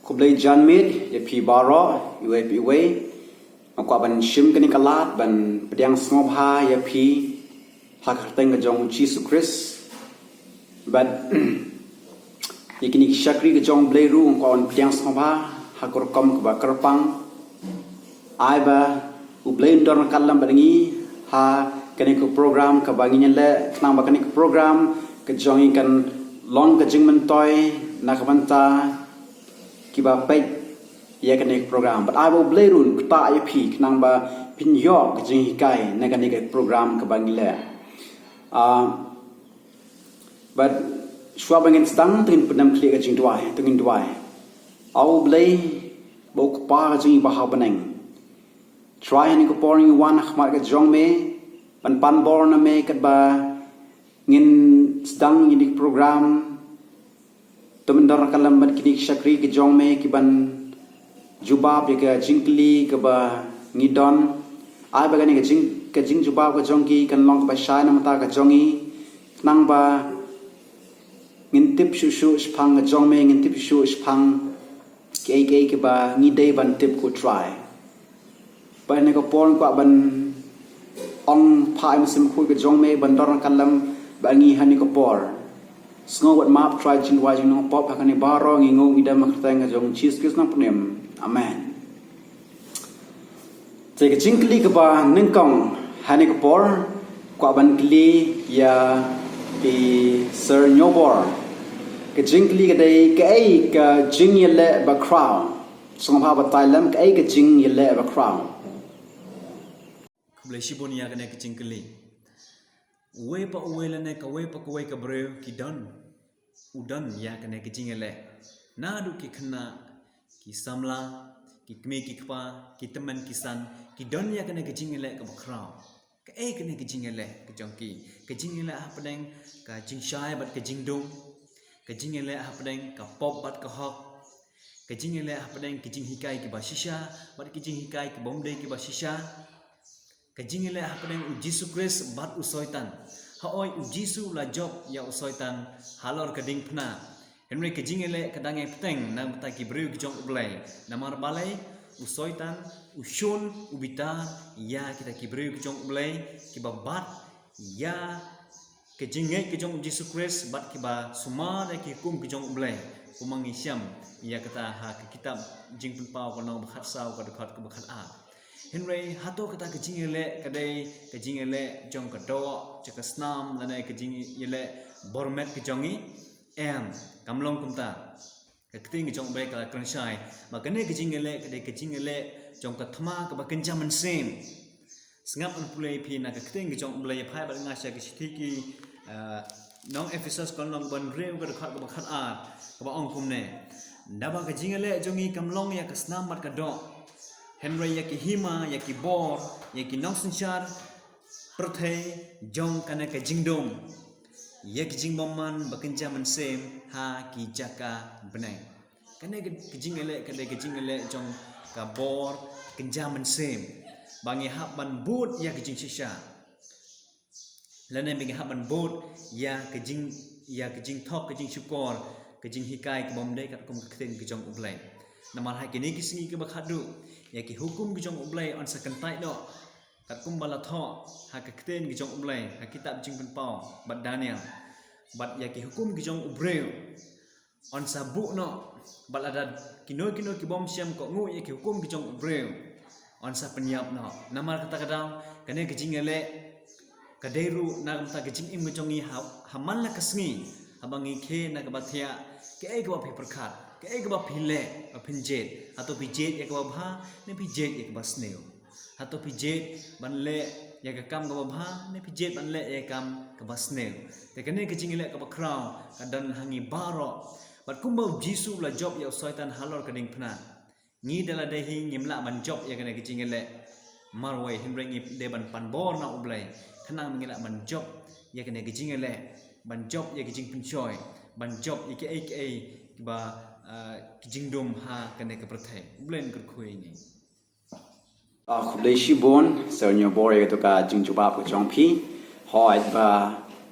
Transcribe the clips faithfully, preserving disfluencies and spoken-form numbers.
Khublei janmiet ïa phi baroh, iwei pa iwei. Nga kwah ban shim kane ka lad ban pdiang sngewbha ïa phi ha ka kyrteng ka jong u Jisu Khrist. Bad ïa kine ki shakri ka jong u Blei ruh nga kwah ban pdiang sngewbha ha ka rukom kaba kyrpang. Ai ba u Blei un don ryngkat lem bad ngi ha kane ka program kaba ngin ïaleh, khnang ba kane ka program ka jong ngi kan long ka jingmyntoi na ka bynta kiba peit ïa kane ka program. Bad ai ba u Blei ruh un ktah ïa phi khnang ba phin ïoh ka jinghikai na kane ka program kaba ngi leh. Ah, bad shuwa ba ngin sdang, to ngin pyndem khlieh ka jingduwai, to ngin duwai. A u Blei, ba u Kpa ka jong ngi ba ha bneng, Trai, ha kane ka por ngi wan ha khmat ka jong me ban pan bor na me katba ngin sdang ïa kane ka program. To men don ryngkat lem bad kine ki shakri ki jong me ki ban jubab ïa ka jingkylli kaba ngi don. Ai ba kane ka jing, ka jingjubab ka jong ki kan long kaba shai na ka bynta ka jong ngi, khnang ba ngin tip shuh shuh shaphang ka jong me, ngin tip shuh shuh shaphang kiei kiei kiba ngi dei ban tip, ko Trai. Bad ha kane ka por nga kwah ban ong, Kpa Mynsiem Bakhuid ka jong me ban don ryngkat lem bad ngi ha kane ka por. Sngew bad map, Trai, jingduwai jong ngi pop, ha kane baroh ngi nguh ngi dem ha ka kyrteng ka jong u Jisu Khrist, nongpynim. Amen. Te ka jingkylli kaba nyngkong ha kane ka por, kwah ban kylli ïa i Sir Nyobor. Ka jingkylli ka dei, kaei ka jingïaleh bakhraw? Sngewbha batai lem, kaei ka jingïaleh bakhraw? Khublei shibun ïa kane ka jingkylli. Uwei pa uwei lane kawei pa kawei ka briew ki don, u don ïa kane ka jingïaleh. Naduh ki khynnah, ki samla, ki kmie ki kpa, ki tymmen ki san, ki don ïa kane ka jingïaleh kaba khraw. Kaei kane ka jingïaleh ka jong ki? Ka jingïaleh hapdeng ka jingshai bad ka jingdum. Ka jingïaleh hapdeng ka pop bad ka hok. Ka jingïaleh hapdeng ka jinghikai kiba shisha bad ka jinghikai kibym dei kiba shisha. Ka jingïaleh hapdeng u Jisu Khrist bad u Soitan. Hooid, u Jisu u la jop ïa u Soitan halor ka diengphna. Hynrei ka jingïaleh ka dang ïai bteng na ka bynta ki briew ki jong u Blei. Namar balei? U Soitan u shun, u bitar ïa kita ki briew ki jong u Blei kiba bat ïa ka jingngeit ka jong u Jisu Khrist bad kiba sumar ïa ki hukum ki jong u Blei. Kumba ngi shem ïa kata ha ka kitab Jingpynpaw ka lynnong ba khatsaw, ka dkhot kaba khatar. Hynrei hato kata ka jingïaleh ka dei ka jingïaleh jong ka doh, jong ka snam, lane ka jingïaleh bor met ka jong ngi? Em, kam long kumta. Ka ktien ka jong u Blei ka la kren shai ba kane ka jingïaleh ka dei ka jingïaleh jong ka thma kaba kynja mynsiem. Sngap, ngan pule ïa phi na ka ktien ka jong u Blei, ïa phai bad nga sha ka shithi ki, ah, nong Ephesos, ka lynnong ba hynriew, ka dkhot kaba khatar, kaba ong kumne: Naba ka jingïaleh jong ngi kam long ïa ka snam bad ka doh, hynrei ïa ki hima, ïa ki bor, ïa ki nongsynshar pyrthei jong kane ka jingdum, ïa ki jingbymman ba kynja mynsiem ha ki jaka bneng. Kane ka, ka jingïaleh, kane ka jingïaleh jong ka bor kynja mynsiem, ba ngi hap ban bud ïa ka jingshisha, lane ba ngi hap ban bud ïa ka jing, ïa ka jingthok, ka jingshukor, ka jinghikai kabym dei katkum ka ktien ka jong u Blei. Namar ha kine ki sngi kiba khatduh, ïa ki hukum ki jong u Blei yn sa kyntait noh, katkum ba la thoh ha ka ktien ka jong u Blei ha kitab Jingpynpaw bad Daniel. Bad ïa ki hukum ki jong u briew yn sa buh noh, bad lada kino kino kibym shym kohnguh ïa ki hukum ki jong u briew, yn sa pynïap noh. Namar kata ka daw, kane ka jingïaleh ka dei ruh na ka bynta ka jingim ka jong ngi ha, ha man la ka sngi, haba ngi khie na kaba thiah, kaei kaba phi pyrkhat, kaei kaba phi leh ba phin jied, hato phi jied ïa kaba bha ne phi jied ïa kaba sniew? Hato phi jied ban leh ïa ka kam kaba bha ne phi jied ban leh ïa ka kam kaba sniew? Te kane ka jingïaleh kaba khraw ka don ha ngi baroh. Bad kumba u Jisu u la jop ïa u Soitan halor ka diengphna, ngi da lade hi ngim lah ban jop ïa kane ka jingïaleh marwei, hynrei ngi dei ban pan bor na u Blei khnang ba ngin lah ban jop ïa kane ka jingïaleh, ban jop ïa ka jingpynshoi, ban jop ïa kiei kiei kiba, ah, ki jingdum ha kane ka pyrthei. U Blei un kyrkhu ïa ngi. Ah, khublei shibun Sir Nyobor ïa kato ka jingjubab ka jong phi. Hooid, ba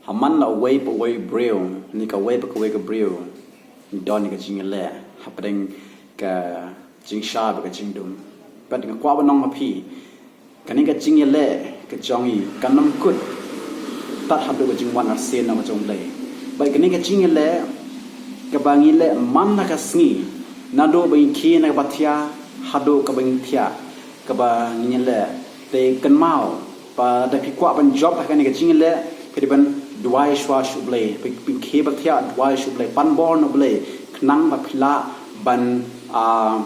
ha man la uwei pa uwei u briew, ne kawei pa kawei ka briew, Don ka jingïaleh hapdeng ka jingshai bad ka jingdum. Bad nga kwah ban ong ha phi, kane ka jingïaleh ka jong i kan ym kut tad haduh ka jingwan arsien na ka jong U Blei. Bad kane ka jingïaleh kaba ngi leh man la ka sngi, naduh ba ngi khie na kaba thiah haduh kaba ngi thiah, kaba ngi leh. Te kynmaw ba da phi kwah ban jop ha kane ka jingïaleh, phi dei ban duwai shuwa sha U Blei, phi, phi khie ba thiah, duwai sha U Blei, pan bor na U Blei, khnang ba phi lah ban, ah,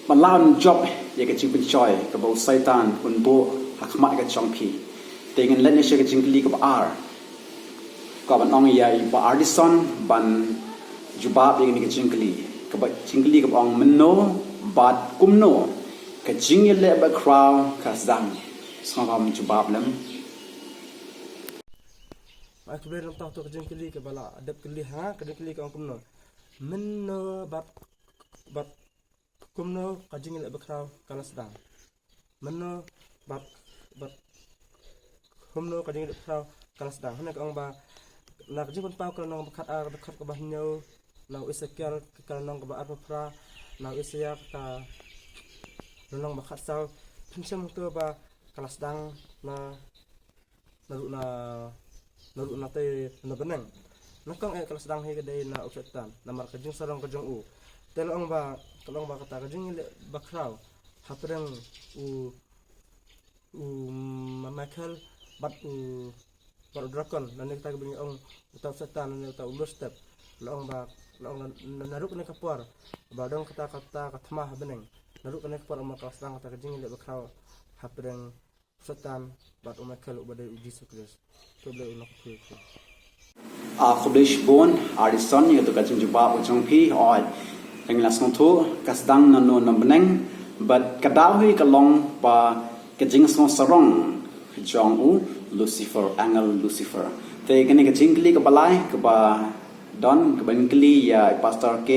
ban lah ban jop ïa ka jingpynshoi kaba u Soitan un buh ha khmat ka jong phi. Te ngin leit noh sha ka jingkylli kaba ar. Kwah ban ong ïa i Bah Ardison ban jubab ïa kane ka jingkylli. Kaba jingkylli kaba ong mynno bad kumno ka jingïaleh bakhraw ka sdang. Sngewbha ban jubab lem. Ba khublei nangta to ka jingkylli kaba la dep kylli ha ka jingkylli ka ong kumno. Mynno bad, bad kumno ka jingïaleh bakhraw ka la sdang. Mynno bad, bad kumno ka jingïaleh bakhraw ka la sdang. Hangne ka ong ba na ka Jingpynpaw ka lynnong ba khatar, dkhot kaba hynñiew, na u Esekiel ka lynnong kaba arphew phra, na u Isaïah ka lynnong ba khatsaw. Pynshem to ba ka la sdang na, na ruh na, na ruh na te na bneng. Nyngkong eh ka la sdang hi ka dei na u Soitan, namar ka jingsarong ka jong u. Te la ong ba, ka la ong ba kata ka jingïaleh bakhraw hapdeng u, u Ma-, Michael bad u, bad u dragon, lane kata kaba ngi ong uta u Soitan, lane uta u Lucifer. La ong ba, la ong na, na, na ruh kane ka por ba don kata, kata ka thma ha bneng. Na ruh kane ka por ong ba ka la sdang kata ka jingïaleh bakhraw hapdeng Soitan bad u Michael uba dei u Jisu Khrist. To U Blei un nang kyrkhu ïa phi. Ah, khublei shibun Ardison ïa kato ka jingjubab ka jong phi. Oi, tang la sngewthuh ka sdang na no na bneng, bad ka daw hi ka long ba ka jingsngewsarong jong u Lucifer, angel Lucifer. Te kane ka jingkylli kaba lai kaba don, kaba ngin kylli ïa i Pastor K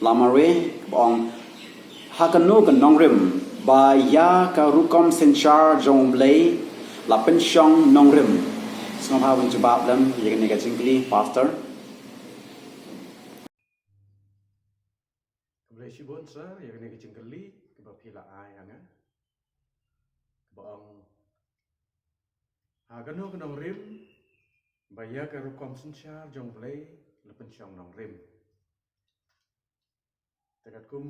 Lamare, kaba ong, ha kano ka nongrim ba ïa ka rukom synshar jong U Blei la pynshong nongrim? Sngewbha ban jubab lem ïa kane ka jingkylli, Pastor. Khublei shibun sir ïa kane ka jingkylli kaba phi la ai ha nga, kaba ong, ha kano ka nongrim ba ïa ka rukom synshar jong U Blei la pynshong nongrim? Te katkum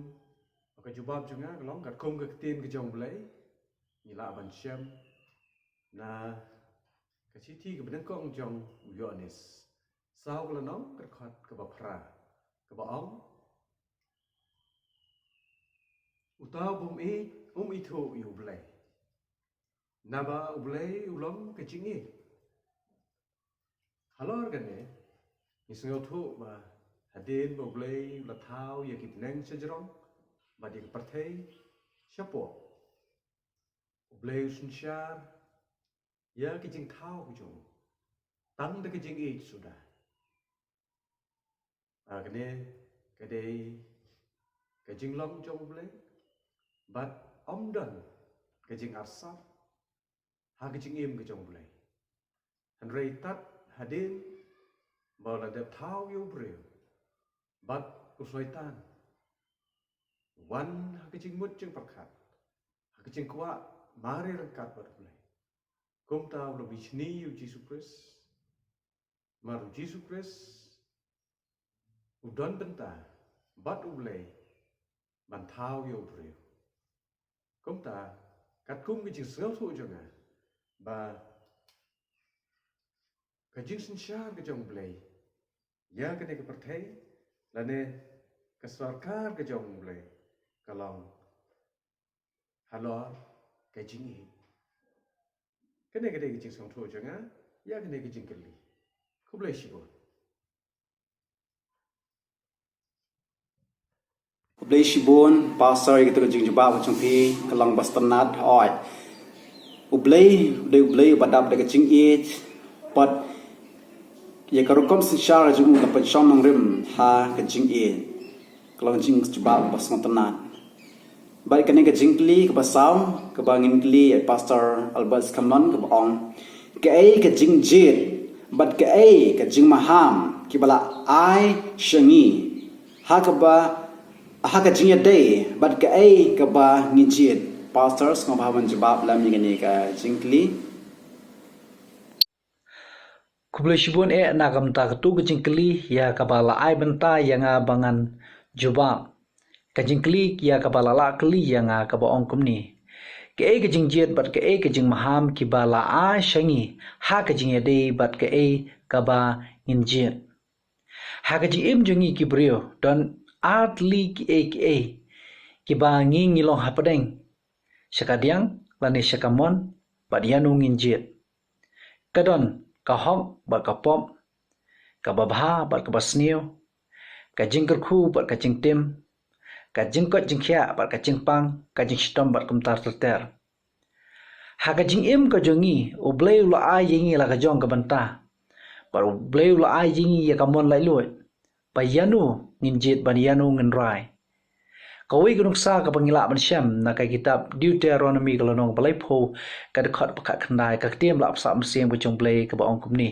ka jubab jong nga ka long katkum ka ktien ka jong U Blei, ngi lah ban shem na ka shithi kaba nyngkong jong u Ïoannis, saw ka lynnong, ka dkhot kaba phra, kaba ong, uta u bym ïeit um ithuh ïa U Blei, naba U Blei u long ka jingïeit. Halor kane ngi sngewthuh ba hadien ba U Blei u la thaw ïa ki bneng shajrong bad ïa ka pyrthei shapoh, U Blei u synshar ïa ka jingthaw ka jong u tang da ka jingïeit suda. Ah, kane ka dei ka jinglong jong U Blei, bad ym don ka jingarsap ha ka jingim ka jong U Blei. Hynrei tad hadien ba u la dep thaw ïa u briew, bad u Soitan u wan ha ka jingmut jingpyrkhat, ha ka jingkwah mareh ryngkat bad U Blei. Kumta u la bishni ïa u Jisu Khrist, namar u Jisu Khrist u don bynta bad U Blei ban thaw ïa u briew. Kumta katkum ka jingsngewthuh jong nga ba ka jingsynshar ka jong U Blei ïa kane ka pyrthei lane ka sorkar ka jong U Blei ka long halor ka jingïeit. Kane ka dei ka jingsngewthuh jong nga ïa kane ka jingkylli. Khublei shibun. Khublei shibun Pastor ïa kato ka jingjubab ka jong phi, ka long ba sngewtynnat. Oi, U Blei u dei U Blei uba dap da ka jingïeit, bad ïa ka rukom synshar ka jong u ka pynshong nongrim ha ka jingïeit. Ka long ka jingjubab ba sngewtynnat. Bad kane ka jingkylli kaba saw kaba ngin kylli ïa Pastor Albert Scanlon kaba ong, kaei ka jingjied bad kaei ka jingmaham kiba la ai sha ngi ha kaba, ha ka jingïadei bad kaei kaba ngi jied? Pastor, sngewbha ban jubab lem ïa kane ka jingkylli. Khublei shibun eh na ka bynta katu ka jingkylli ïa kaba la ai bynta ïa nga ba ngan jubab. Ka jingkylli ïa kaba la lah kylli ïa nga kaba ong kumne: kaei ka jingjied bad kaei ka jingmaham kiba la ai sha ngi ha ka jingïadei bad kaei kaba ngin jied? Ha ka jingim jong ngi ki briew don ar tylli kiei kiei kiba ngi ngi long hapdeng, sha ka diang lane sha ka mon, bad ïano ngin jied. Ka don ka hok bad ka pop, ka babha bad ka basniew, ka jingkyrkhu bad ka jingtim, ka jingkoit jingkhiah bad ka jingpang, ka jingshitom bad kumta ter ter. Ha ka jingim ka jong ngi, U Blei u la ai ïa ngi la ka jong ka bynta, bad U Blei u la ai ïa ngi ïa ka mon laitluid ba ïano ngin jied bad ïano ngin rai. Kawei ka nuksa kaba ngi lah ban shem na ka kitab Deuteronomi ka lynnong ba laiphew, ka dkhot ba khatkhyndai, ka ktien ba la pynsah mynsiem ka jong U Blei kaba ong kumne: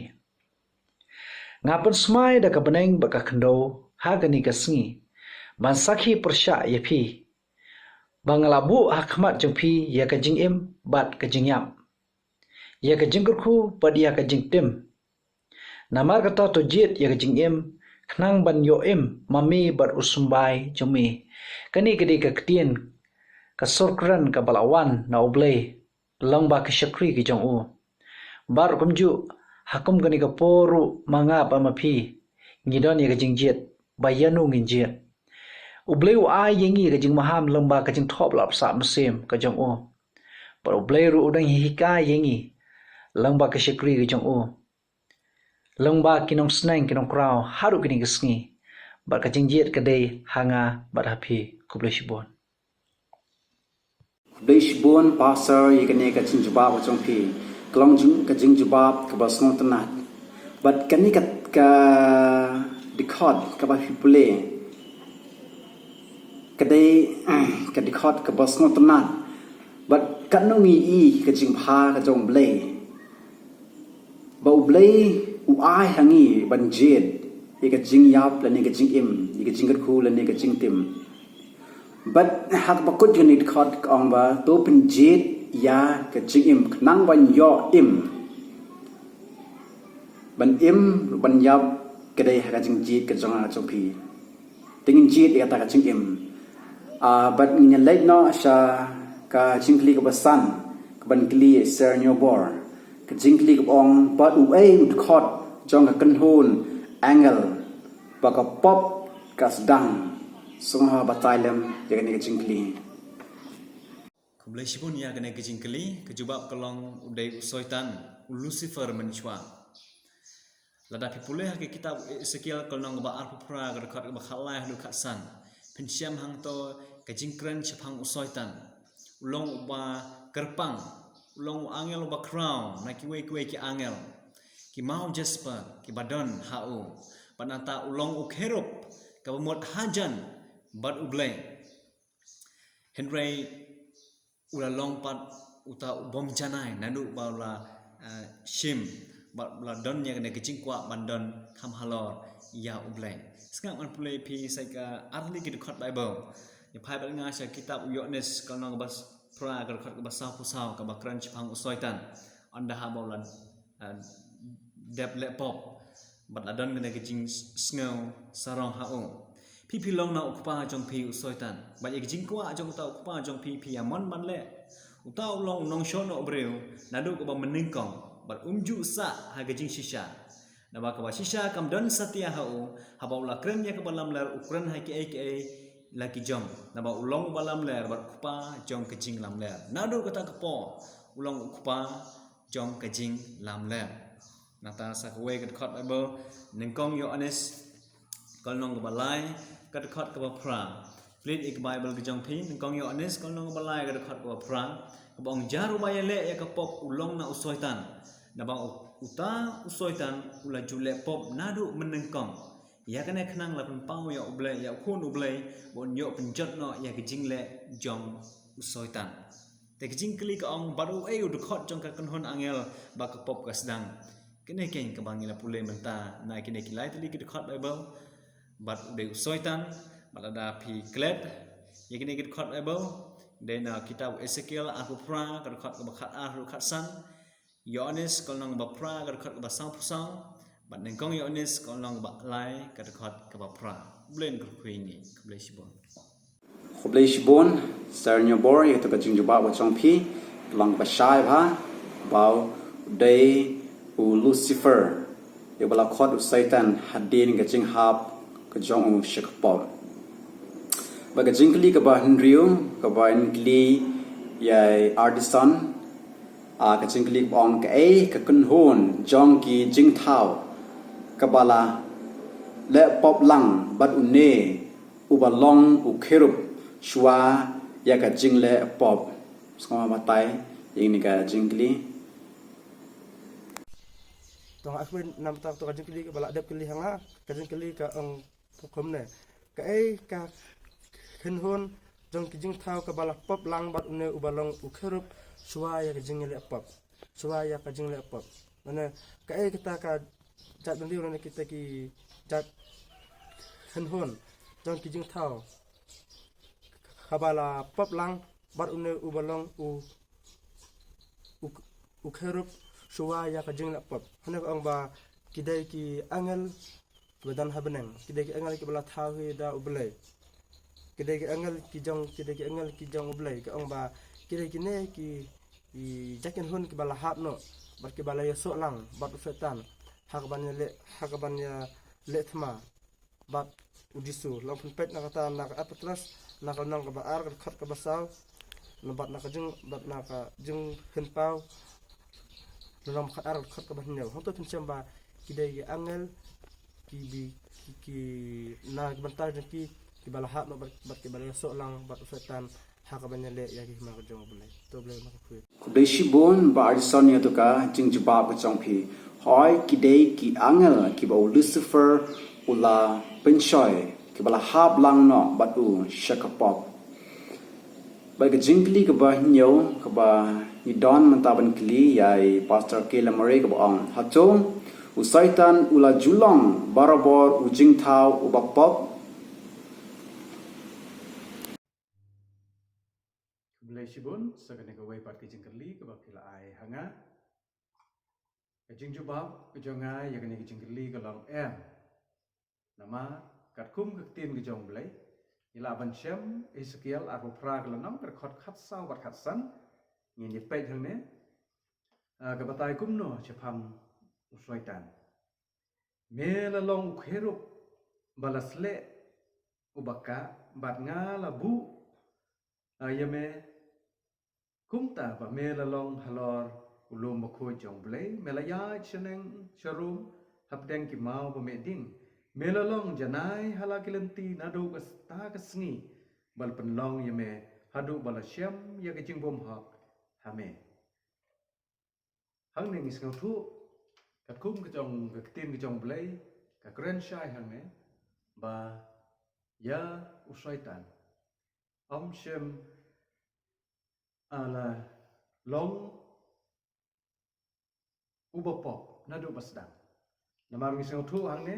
Nga pynsmai da ka bneng bad ka khyndew ha kane ka sngi ban sakhi pyrshah ïa phi, ba nga la buh ha khmat jong phi ïa ka jingim bad ka jingïap, ïa ka jingkyrkhu bad ïa ka jingtim. Namar kata to jied ïa ka jingim, khnang ban ïoh im ma me bad u symbai jong me. Kane ka dei ka ktien, ka sur kren kaba la wan na U Blei lyngba ki shakri ki jong u. Bad kumjuh, ha kum kane ka por ruh ma nga bad ma phi ngi don ïa ka jingjied ba ïano ngin jied. U Blei u ai ïa ngi ka jingmaham lyngba ka jingthoh ba la pynsah mynsiem ka jong u. Bad U Blei ruh u dang hikai ïa ngi lyngba ki shakri ki jong u, lyngba ki nongsneng ki nongkraw haduh kine ki sngi. Bad ka jingjied ka dei ha nga bad ha phi. Khublei shibun. Khublei shibun Pastor ïa kane ka jingjubab ka jong phi. Ka long jing, ka jingjubab kaba sngewtynnat. Bad kane ka, ka dkhot kaba phi pule, ka dei ka dkhot kaba sngewtynnat. Bad katno ngi i ka jingbha ka jong U Blei, ba U Blei u ai ha ngi ban jied ïa ka jingïap lane ka jingim, ïa ka jingkyrkhu lane ka jingtim. Bad ha kaba kut jong kane ka dkhot ka ong ba to pynjied ïa ka jingim khnang ban ïoh im. Ban im, ban ïap, ka dei ha ka jingjied ka jong nga jong phi. Te ngin jied ïa kata ka jingim. Ah, bad ngin ïa leit noh sha ka jingkylli kaba san kaban kylli Sir Newbor. Ka jingkylli kaba ong, bad uei u dkhot jong ka kynhun angel ba ka pop ka sdang? Sngewbha batai lem ïa kane ka jingkylli. Khublei shibun ïa kane ka jingkylli. Ka jubab ka long u dei u Soitan, u Lucifer mynshuwa. Lada phi pule ha ka kitab Esekiel ka lynnong kaba arphew phra ka dkhot kaba khatlai haduh khatsan, phin shem hangto ka jingkren shaphang u Soitan. U long uba kyrpang, u long u angel uba khraw na kiwei kiwei ki angel, ki maw jasper kiba don ha u. Bad nangta u long u kherub kaba mut hajan bad U Blei. Hynrei u la long pat uta u bym janai naduh ba u la, eh, shim, ba u la don ïa kane ka jingkwah ban don kham halor ïa U Blei. Sngap ngan pule phi sa ka artylli ki dkhot Baibl. Ïa phai bad nga sha kitab u Ïoannis ka lynnong kaba phra ka dkhot kaba sawphew saw kaba kren shaphang u Soitan. Ynda haba u la, eh, dep leh pop bad la don kane ka jingsngew sarong ha u. Phi phi long na u kpa jong phi u Soitan, bad ïa ka jingkwah jong uta u kpa jong phi phi ïa mon ban leh. Uta u long u nongshong noh briew naduh kaba mynnyngkong, bad um ju sah ha ka jingshisha. Naba kaba shisha kam don satia ha u. Haba u la kren ïa kaba lamler u kren ha kiei kiei la ki jong. Naba u long uba lamler bad u kpa jong ka jinglamler. Naduh kata ka por u long u kpa jong ka jinglamler. Nangta sa kawei ka dkhot Baibl, nyngkong Ïoannis ka lynnong kaba lai ka dkhot kaba phra. Plie ïa ka Baibl ka jong phi, nyngkong Ïoannis ka lynnong kaba lai ka dkhot kaba phra, kaba ong, jar uba ïaleh ïa ka pop u long na u Soitan. Naba u-, uta u Soitan u la ju leh pop naduh mynnyngkong. Ïa kane khnang la pynpaw ïa U Blei, ïa u Khun U Blei, ba un ïoh pynjot noh ïa ka jingleh jong u Soitan. Te ka jingkylli ka ong, bad uei u dkhot jong ka kynhun angel ba ka pop ka sdang? Kine keiñ kaba ngi la pule mynta na kine ki lai tylli ki dkhot Baibl. Bad u dei u Soitan, bad lada phi klet ïa kine ki dkhot Baibl, dei na kitab u Esekiel arphew phra ka dkhot kaba khat ar haduh khat san, Ïoannis ka lynnong ba phra ka dkhot kaba sawphew saw, bad nyngkong Ïoannis ka lynnong ba lai ka dkhot kaba phra. Blei un kyrkhu ïa ngi, khublei shibun. Khublei shibun, Sir Nyabor, ïa kata ka jingjubab ba jong phi, ka long kaba shai bha, ba u dei u Lucifer, ïa uba la khot u Soitan, hadien ka jinghap ka jong u sha ka pop. Bad ka jingkylli kaba hynriew, kaba yn kylli ïa i Ardison, ah, ka jingkylli kaba ong kaei ka kynhun jong ki jingthaw kaba la leh pop lang bad une uba long u kherub shuwa ïa ka jingleh pop. Sngewbha batai ïa kane ka jingkylli. To nga akhwin namar to ka jingkylli kaba la dep kylli ha nga, ka jingkylli ka ong kumne. Kaei ka kynhun jong ki jingthaw kaba la pop lang bad une uba long u kherub shuwa ïa ka jingleh pop. Shuwa ïa ka jingleh pop. Mane kaei kata ka jait bynriew lane kita ki jait kynhun jong ki jingthaw kaba la pop lang bad une uba long u u, u kherub shuwa ïa ka jingleh pop. Hane ka ong ba ki dei ki angel kiba don ha bneng, ki dei ki angel kiba la thaw hi da U Blei. Ki dei ki angel ki jong, ki dei ki angel ki jong U Blei, ka ong ba ki dei kine ki, ki jait kynhun kiba la hap noh bad kiba la ïasoh lang bad u Soitan ha kaban ïaleh, ha kaban ïaleh thma bad u Jisu. Long phin peit na kata na ka Ar Petros, na ka lynnong kaba ar ka dkhot kaba saw, na bad na ka jing, bad na ka Jingpynpaw, lynnong khat ar ka dkhot kaba hynñiew. Hangto phin shem ba ki dei ki angel ki bi, ki, ki na ki bynta jong ki kiba la hap noh bad, bad kiba la ïasoh lang bad u Soitan ha kaban ïaleh ïa ki hima ka jong U Blei. To U Blei un kyrkhu. Khublei shibun Bah Ardison ïa kata ka jingjubab ka jong phi. Hooid, ki dei ki angel kiba u Lucifer u la pynshoi, kiba la hap lang noh bad u sha ka pop. Bad ka jingkylli kaba hynñiew kaba ngi don mynta ban kylli ïa i Pastor K. Lamare kaba ong, hato u Soitan u la ju long barabor u jingthaw uba pop? Khublei shibun, sa kane kawei pat ka jingkylli kaba phi la ai ha nga. Ka jingjubab ka jong nga ïa kane ka jingkylli ka long em. Namar katkum ka ktien ka jong U Blei, ngi lah ban shem Esekiel arphew phra ka lynnong ka dkhot khatsaw bad khatsan, ngin ïa peit hangne, ah, ka batai kumno shaphang u Soitan. Me la long u kherub ba la sleh uba kah, bad nga la buh, ah, ïa me kumta ba me la long halor u lum bakhuid jong U Blei, me la ïaid shaneng sharum hapdeng ki maw ba meh ding. Me la long janai ha la ki lynti naduh kata ka sngi ba la pynlong ïa me haduh ba la shem ïa ka jingbymhok ha me. Hangne ngi sngewthuh katkum ka jong ka ktien ka jong U Blei, ka kren shai hangne ba ïa u Soitan um shym, ah, la long uba pop naduh ba sdang. Namar ngi sngewthuh hangne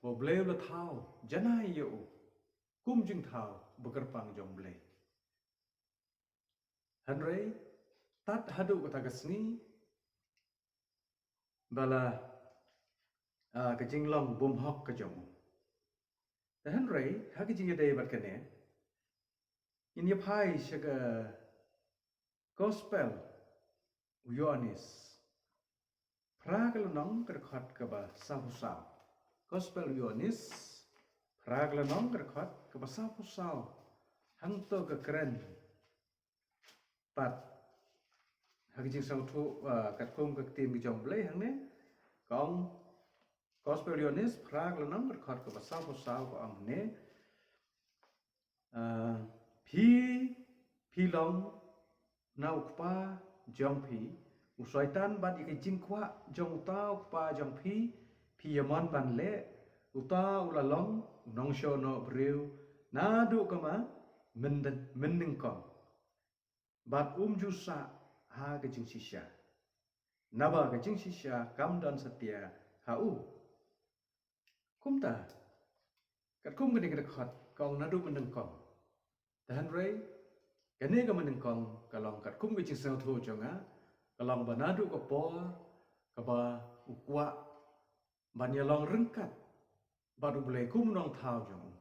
ba U Blei u la thaw janai ïa u kum jingthaw ba kyrpang jong U Blei. Hynrei tad haduh kata ka sngi ba la, ah, ka jinglong bymhok ka jong u. Te hynrei ha ka jingïadei bad kane, ngin ïa phai sha ka Gospel u Ïoannis, phra ka lynnong ka dkhot kaba sawphew saw. Gospel u Ïoannis, phra ka lynnong ka dkhot kaba sawphew saw. Hangto ka kren pat ha ka jingsngewthuh, ah, katkum ka ktien ka jong U Blei hangne, ka ong, Gospel Ïoannis, phra ka lynnong ka dkhot kaba sawphew saw, ka ong hangne, ah, phi, phi long na u kpa jong phi u Soitan, bad ïa ka jingkwah jong uta u kpa jong phi phi ïa mon ban leh. Uta u la long u nongshong noh briew naduh kama myn-, mynnyngkong, bad um ju sah ha ka jingshisha. naba ka jingshisha kam don satia ha u. Kumta, katkum kane ka dkhot ka ong naduh mynnyngkong. Te hynrei kane ka mynnyngkong ka long katkum ka jingsngewthuh jong nga, ka long ba naduh ka por kaba u kwah ban ïalong ryngkat bad U Blei kum u nongthaw jong u.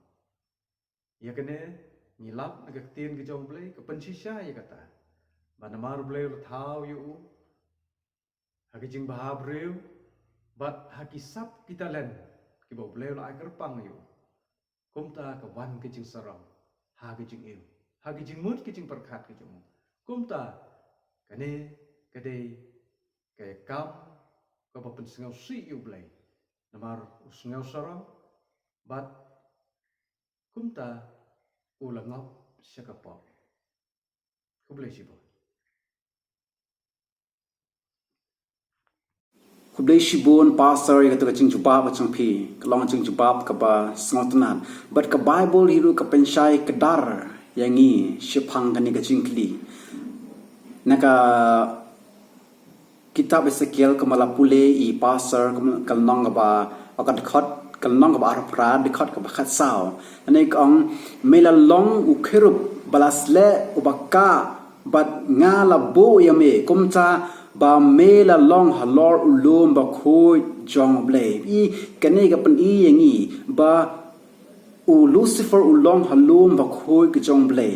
Ïa kane ngi lap na ka ktien ka jong U Blei ka pynshisha ïa kata, ba namar U Blei u la thaw ïa u ha ka jingbha briew bad ha ki sap ki talent kiba U Blei u la ai kyrpang ïa u. Kumta ka wan ka jingsarong ha ka jingim, ha ka jingmut ka jingpyrkhat ka jong u. Kumta kane ka dei ka kam kaba pynsngewsih ïa U Blei, namar u sngewsarong bad kumta u la ngop sha ka pop. Khublei shibun. Khublei shibun Pastor ïa kata ka jingjubab ka jong phi, ka long jingjubab kaba sngewtynnat. Bad ka Bible hi ruh ka pynshai kdar ïa ngi shaphang kane ka jingkylli. Na ka kitab Ezekiel kaba la pule i Pastor, ka lynnong kaba, ka dkhot, ka lynnong kaba arphew phra, dkhot kaba khatsaw. Ane ka ong, me la long u kherub ba la sleh uba kah bad nga la buh ïa me, kumta ba me la long halor u lum bakhuid jong U Blei. I kane ka pyni ïa ngi ba u Lucifer u long ha lum bakhuid ka jong U Blei.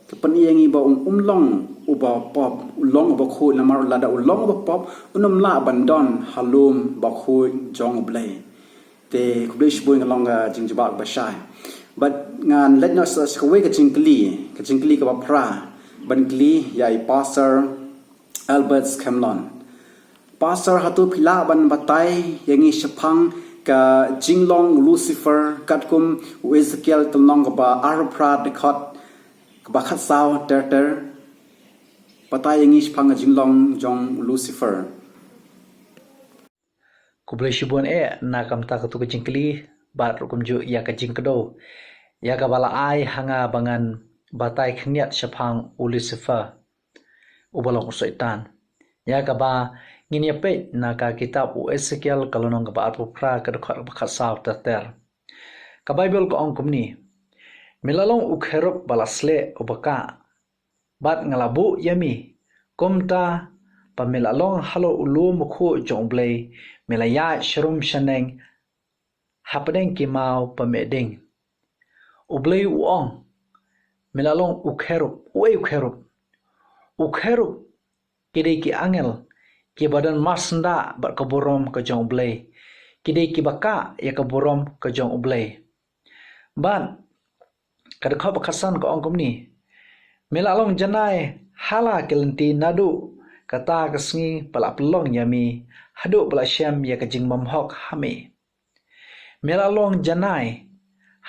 Ka pyni ïa ngi ba um, um long uba pop, u long uba khuid, namar lada u long uba pop un ym lah ban don ha lum bakhuid jong U Blei. Te khublei shibun, ka long ka jingjubab kaba shai. Bad ngan leit noh sa sha kawei ka jingkylli, ka jingkylli kaba phra, ban kylli ïa i Pastor Albert Skemlon. Pastor, hato phi lah ban batai ïa ngi shaphang ka jinglong u Lucifer katkum u Ezekiel ka lynnong kaba arphew phra, dkhot kaba khatsaw ter ter? Batai ïa ngi shaphang ka jinglong jong u Lucifer. Khublei shibun eh na ka bynta katu ka jingkylli bad ruh kumjuh ïa ka jingkdew ïa kaba la ai ha nga ba ngan batai khyndiat shaphang u Lucifer, uba long u Soitan. Ïa kaba ngin ïa peit na ka kitab u Ezekiel ka lynnong kaba arphew phra, ka dkhot kaba khatsaw ter ter. Ka Baibl ka ong kumne: Me la long u kherub ba la sleh uba kah bad nga la buh ïa me, kumta ba me la long halor u lum bakhuid jong U Blei, me la ïaid sharum shaneng hapdeng ki maw ba me ding. U Blei u ong, me la long u kherub. Uei u kherub? U kherub ki dei ki angel kiba don marsyndah bad ka burom ka jong U Blei. Ki dei kiba kah ïa ka burom ka jong U Blei. Bad ka dkhot ba khatsan ka ong kumne: Me la long janai ha la ki lynti naduh kata ka sngi ba la pynlong ïa me, haduh ba la shem ïa ka jingbymhok ha me. Me la long janai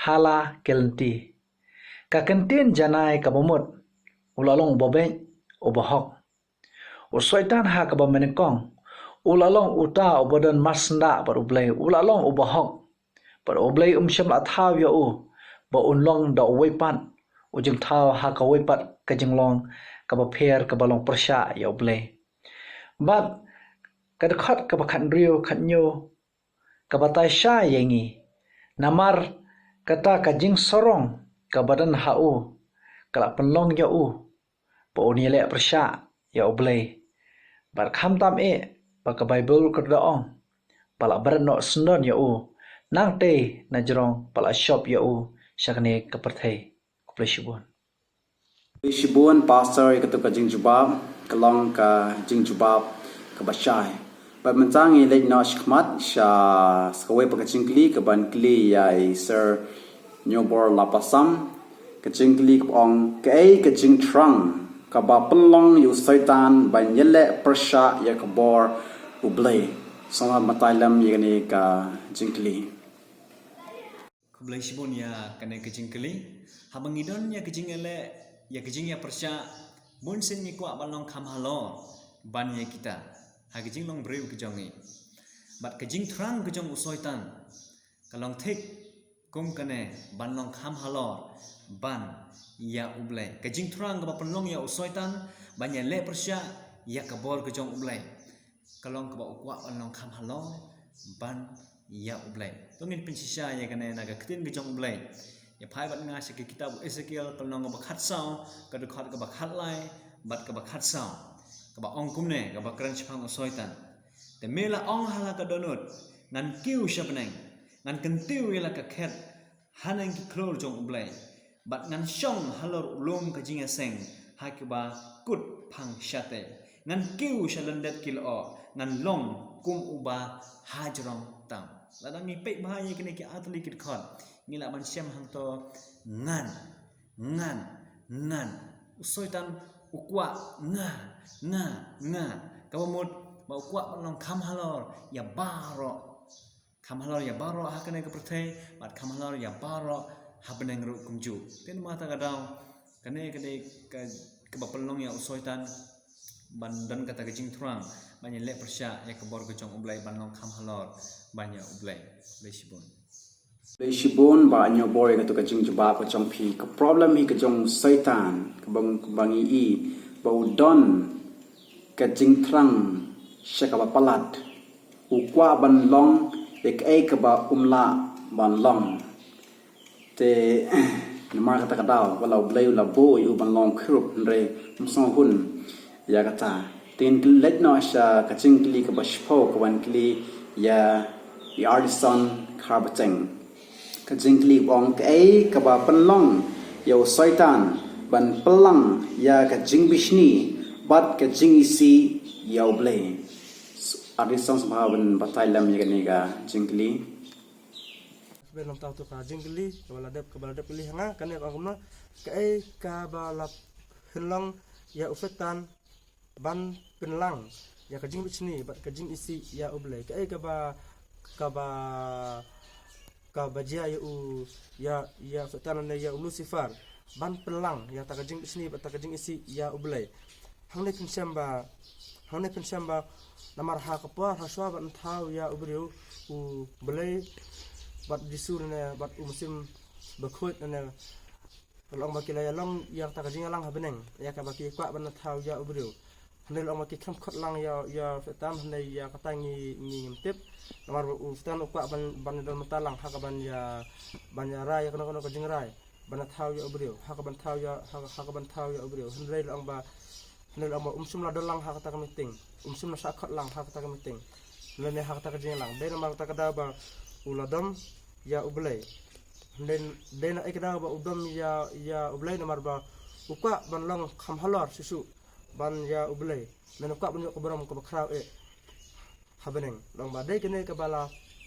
ha la ki lynti. Ka kyntien janai kaba mut, u la long uba beit, uba hok. U Soitan ha kaba mynnyngkong u la long uta uba don marsyndah bad U Blei, u la long uba hok. Bad U Blei um shym la thaw ïa u ba un long da uwei pat u jingthaw ha kawei pat ka jinglong kaba pher, kaba long pyrshah ïa U Blei. Bad ka dkhot kaba khathynriew, khathynñiew, ka batai shai ïa ngi. Namar kata ka jingsarong kaba don ha u ka la pynlong ïa u ba un ïaleh pyrshah ïa U Blei. Bad khamtam eh ba ka Baibl ka da ong ba la bret noh syndon ïa u, nangtei na jrong ba la shop ïa u sha kane ka pyrthei. Khublei shibun. Khublei shibun Pastor ïa katu ka jingjubab, ka long ka jingjubab kaba shai. Bad mynta ngi leit noh shakhmat sha sa kawei pat ka jingkylli kaban kylli ïa i Sir Nyobor Lapasam. Ka jingkylli kaba ong, kaei ka jingthrang kaba pynlong ïa u Soitan ban ïaleh pyrshah ïa ka bor U Blei? Sngewbha batai lem ïa kane ka jingkylli. Khublei shibun ïa kane ka jingkylli. Haba ngi don ïa ka jingïaleh, ïa ka jingïapyrshah, bun sien ngi kwah ban long kham halor ban ïa kita ha ka jinglong briew ka jong ngi. Bad ka jingthrang ka jong u Soitan ka long thik kum kane, ban long kham halor ban ïa U Blei. Ka jingthrang kaba pynlong ïa u Soitan ban ïaleh pyrshah ïa ka bor ka jong U Blei ka long kaba u kwah ban long kham halor ban ïa U Blei. To ngin pynshisha ïa kane na ka ktien ka jong U Blei. Ïa phai bad nga sha ka kitab u Ezekiel ka lynnong kaba khatsaw, ka dkhot kaba khatlai bad kaba khatsaw. Kaba ong kumne, kaba kren shaphang u Soitan. Te me la ong ha la ka dohnud, ngan kiew sha bneng, ngan kyntiew ïa la ka khet haneng ki khlur jong U Blei, bad ngan shong halor u lum ka jingïaseng ha kaba kut phang shatei. Ngan kiew sha lyndet ki lyoh, ngan long kum uba hajrong tam. Lada ngi peit bha ïa kine ki artylli ki dkhot, ngi lah ban shem hangto ngan, ngan, ngan. U Soitan u kwah nga, nga, nga. Kaba mut ba u kwah ban long kham halor ïa baroh, kham halor ïa baroh ha kane ka pyrthei bad kham halor ïa baroh ha bneng ruh kumjuh. Te namar kata ka daw, kane ka dei ka, kaba pynlong ïa u Soitan ban don kata ka jingthrang ban ïaleh pyrshah ïa ka bor ka jong U Blei ban long kham halor ban ïa U Blei. Khublei shibun. Khublei shibun Bah Hynñiewbor ïa kato ka jingjubab ka jong phi. Ka problem hi ka jong u Soitan kaba, kaba ngi i ba u don ka jingthrang sha kaba palat. U kwah ban long ïa kaei kaba um lah ban long. Te namar kata ka daw, wat la U Blei u la buh ïa u ban long khrip, hynrei um sngewhun ïa kata. Te ngin leit noh sha ka jingkylli kaba shiphew, kaban kylli ïa i Ardison Kharbacheng. Ka jingkylli ba ong, kaei kaba pynlong ïa u Soitan ban pynlang ïa ka jingbishni bad ka jingisih ïa U Blei? Ardison, sngewbha ban batai lem ïa kane ka jingkylli. Kaba long tau tu ka jingkylli kaba la dep, kaba la dep kylli ha nga, kane ka ong kumno, kaei kaba la pynlong ïa u Soitan ban pynlang ïa ka jingbishni bad ka jingisih ïa U Blei? Kaei kaba, kaba, kaba jia ïa u, ïa, ïa u Soitan ne ïa u Lucifer ban pynlang ïa ta ka jingbishni bad ta ka jingisih ïa U Blei? Hangne pynshem ba, hangne pynshem ba namar ha ka por ha shuwa ban thaw ïa u briew U Blei bad Jisu ne bad u Mynsiem Bakhuid ne, la ong ba ki la ïa long ïa ta ka jingïalang ha bneng, ïa kaba ki kwah ban thaw ïa u briew. Hynrei la ong ba ki khlem khot lang ïa, ïa u Soitan, hynrei ïa kata ngi, ngi ngim tip. Namar ba u Soitan u kwah ban, ban don mynta lang ha kaban ïa, ban ïa rai ïa kano kano ka jingrai ban thaw ïa u briew, ha kaban thaw ïa, ha, ha kaban thaw ïa u briew. Hynrei la ong ba, hynrei la ong ba um shym la don lang ha kata ka meeting, um shym la shah khot lang ha kata ka meeting lane ha kata ka jingïalang. Dei namar kata ka daw ba u la dom ïa U Blei. Dei, dei na ei ka daw ba u dom ïa, ïa U Blei? Namar ba u kwah ban long kham halor shuh shuh ban ïa U Blei, lane u kwah ban ïoh ka burom kaba khraw eh ha bneng. La ong ba dei kane kaba la,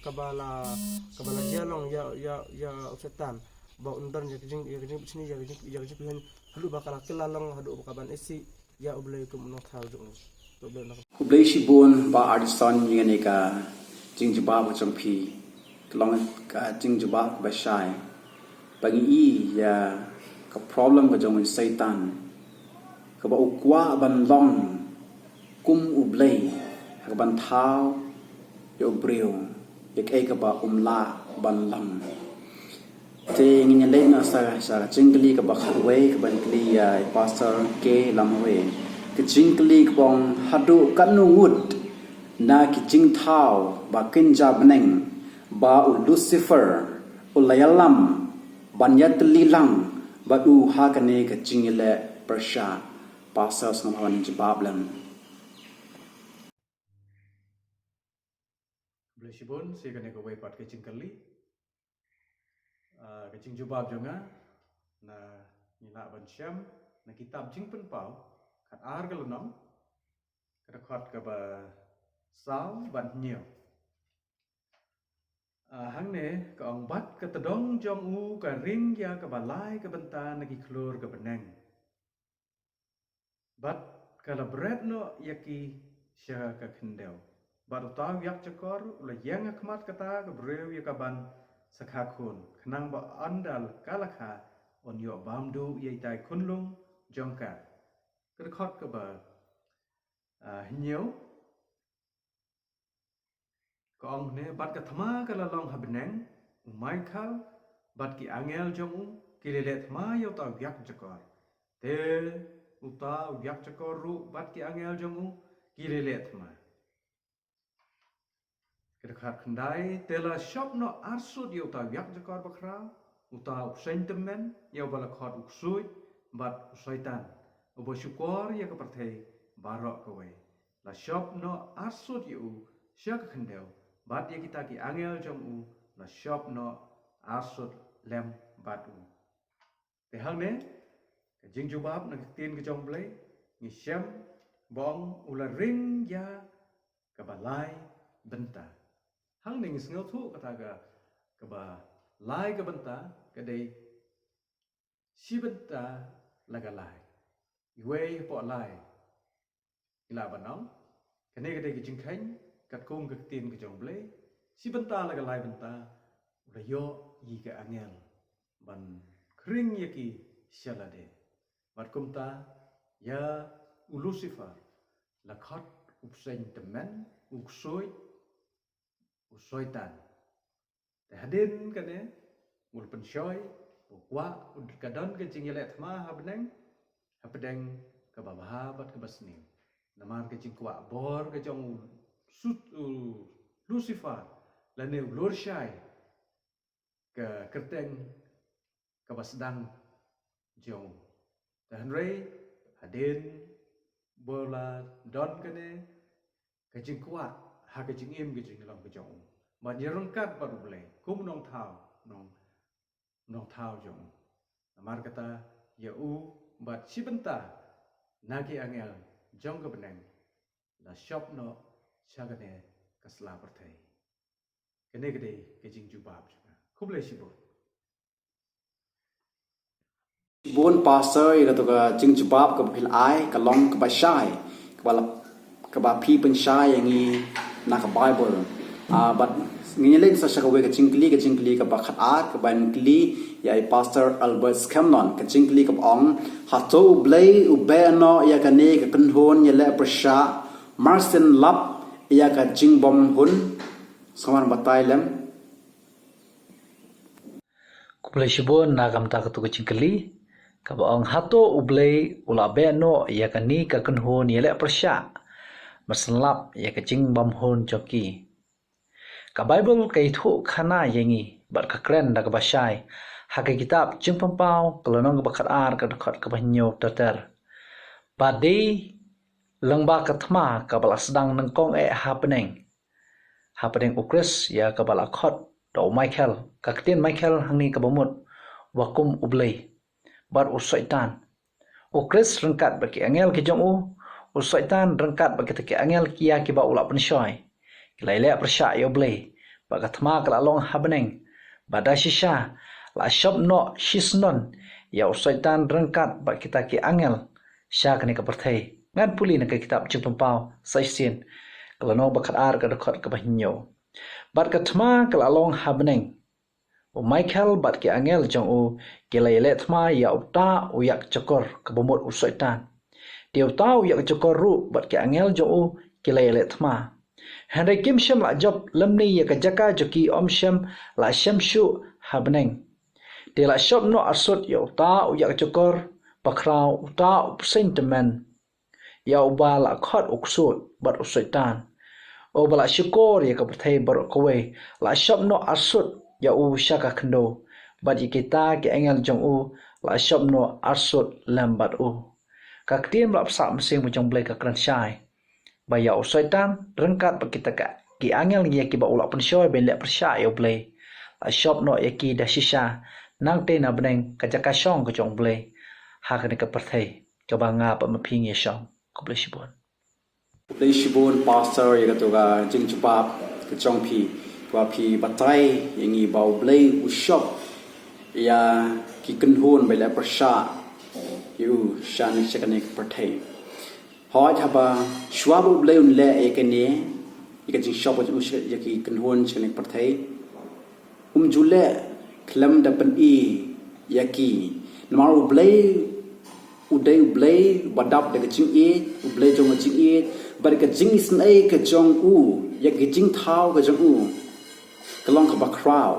kaba la, kaba la jia long ïa, ïa, ïa u Soitan, ba un don ïa ka jing, ïa ka jingbishni, ïa ka jing, ïa ka jingpynim, haduh ba ka la kylla long, haduh ba ka ban isih ïa U Blei kum u Nongthaw jong u. Khublei shibun Bah Ardison ïa kane ka jingjubab ka jong phi. Ka long ka jingjubab kaba shai. Ba ngi i ïa ka problem ka jong u Soitan, kaba u kwah ban long kum U Blei, ha kaban thaw ïa u briew ïa kaei kaba um lah ban long. Te ngin ïa leit noh sa, sa ka jingkylli kaba khatwei, kaban kylli ïa i Pastor K Lamwe. Ka jingkylli kaba ong, haduh katno ngut na ki jingthaw ba kynja bneng ba u Lucifer u la ïalam ban ïatylli lang bad u ha kane ka jingïaleh pyrshah? Pastor, sngewbha ban jubab lem. Khublei shibun, sa kane kawei pat ka jingkylli. Ah, ka jingjubab jong nga, na, ngi lah ban shem na kitab Jingpynpaw khatar ka lynnong, ka dkhot kaba saw bad hynñiew. Ah, hangne ka ong, bad ka tdong jong u ka ring ïa kaba lai ka bynta na ki khlur ka bneng. Bad ka la bret noh ïa ki sha ka khyndew. Bad uta u ïakjakor u la ïeng ha khmat kata ka briew ïa kaban sa kha khun, khnang ba ynda ka la kha un ïoh bam duh ïa itai khunlung jong ka. Ka dkhot kaba, ah, hynñiew. Ka ong ne, bad ka thma ka la long ha bneng, u Michael bad ki angel jong u ki la leh thma ïa uta u ïakjakor. Te uta u ïakjakor ruh bad ki angel jong u ki la leh thma. Ka dkhot khyndai, te la shop noh arsut ïa uta u ïakjakor bakhraw, uta u bseiñ tymmen, ïa uba la khot u ksuid bad u soitan, uba shukor ïa ka pyrthei baroh kawei. La shop noh arsut ïa u sha ka khyndew, bad ïa kita ki angel jong u la shop noh arsut lem bad u. Te hangne, ka jingjubab na ka ktien ka jong U Blei, ngi shem ba ong u la ring ïa kaba lai bynta. Hangne ngi sngewthuh kata ka, kaba lai ka bynta, ka dei shi bynta la ka lai. Iwei hapoh lai. Ngi lah ban ong, kane ka dei ka jingkheiñ katkum ka ktien ka jong U Blei, shi bynta la ka lai bynta, u la ïoh ïa ki angel ban khring ïa ki sha lade. Bad kumta, ïa u Lucifer, la khot u bseiñ tymmen, u ksuid, u soitan. Te hadien kane, u la pynshoi, u kwah, u ka don ka jingïaleh thma ha bneng, hapdeng kaba bha bad kaba sniew. Namar ka jingkwah bor ka jong u sut u Lucifer, lane u lurshai, ka kyrteng kaba sdang jong u. Te hynrei, hadien ba la don kane ka jingkwah ha ka jingim ka jinglong ka jong u, ban ïaryngkat bad U Blei kum u nongthaw, nong, nongthaw jong u. Namar kata, ïa u bad shi bynta na ki angel jong ka bneng la shop noh sha kane ka sla pyrthei. Kane ka dei ka jingjubab jong nga. Khublei shibun. Shibun Pastor, ïa kato ka jingjubab kaba phi la ai, ka long kaba shai, kaba la, kaba phi pynshai ïa ngi na ka Baibl. Ah, bad ngin ïa leit sa sha kawei ka jingkylli, ka jingkylli kaba khatar, kaban kylli ïa i Pastor Albert Scanlon. Ka jingkylli kaba ong, hato U Blei u beh noh ïa kane ka kynhun ïaleh pyrshah, marsien lap ïa ka jingbymhun? Sngewbha batai lem. Khublei shibun na ka bynta kato ka jingkylli, kaba ong hato U Blei u la beh noh ïa kane ka kynhun ïaleh pyrshah, marsien lap ïa ka jingbymhun jong ki. Ka Baibl ka ïathuh khana ïa ngi, bad ka kren da kaba shai, ha ka kitab Jingpynpaw, ka lynnong kaba khatar, ka dkhot kaba hynñiew ter ter. Ba dei lyngba ka thma kaba la sdang nyngkong eh ha bneng, ha bneng U Khrist, ïa kaba la khot da u Michael, ka ktien Michael hangne kaba mut, ba kum U Blei, bad u Soitan. U Khrist ryngkat bad ki angel ki jong u, u Soitan ryngkat bad kita ki angel ki ïa kiba u la pynshoi, ki la ïaleh pyrshah ïa U Blei, bad ka thma ka la long ha bneng, bad da shisha, la shop noh shisyndon ïa u Soitan ryngkat bad kita ki angel sha kane ka pyrthei. Ngan pule na ka kitab Jingpynpaw sa shisien, ka lynnong ba khatar, ka dkhot kaba hynñiew. Bad ka thma ka la long ha bneng. U Michael bad ki angel jong u ki la ïaleh thma ïa uta u ïakjakor, kaba mut u Soitan. Te uta u ïakjakor ruh bad ki angel jong u ki la ïaleh thma. Hynrei kim shym la jop lymne ïa ka jaka jong ki ym shym la shem shuh ha bneng. Te la shop noh arsut ïa uta u ïakjakor bakhraw, uta u bseiñ tymmen, ïa uba la khot u ksuid bad u Soitan, uba la shukor ïa ka pyrthei baroh kawei, la shop noh arsut ïa u sha ka khyndew, bad ïa kita ki angel jong u la shop noh arsut lem bad u. Ka ktien ba la pynshai mynsiem ka jong U Blei ka kren shai, ba ïa u Soitan ryngkat bad kita ka, ki angel ïa kiba u la pynshoi ban leh pyrshah ïa U Blei, la shop noh ïa ki da shisha, nangtei na bneng, ka jaka shong ka jong U Blei ha kane ka pyrthei kaba nga bad ma phi ngi ïa shong. Khublei shibun. Khublei shibun Pastor ïa kato ka jingjubab ka jong phi, kaba phi batai ïa ngi ba U Blei u shop ïa ki kynhun ba ïaleh pyrshah ïa u sha ne sha kane ka pyrthei. Hooid, haba shuwa ba U Blei un leh ïa kane, ïa ka jingshop ïa u sha, ïa ki kynhun sha kane ka pyrthei, um ju leh khlem da pyni ïa ki. Namar U Blei u dei U Blei ba dap da ka jingïeit, U Blei jong ka jingïeit, bad ka jingisynei ka jong u ïa ka jingthaw ka jong u ka long kaba khraw.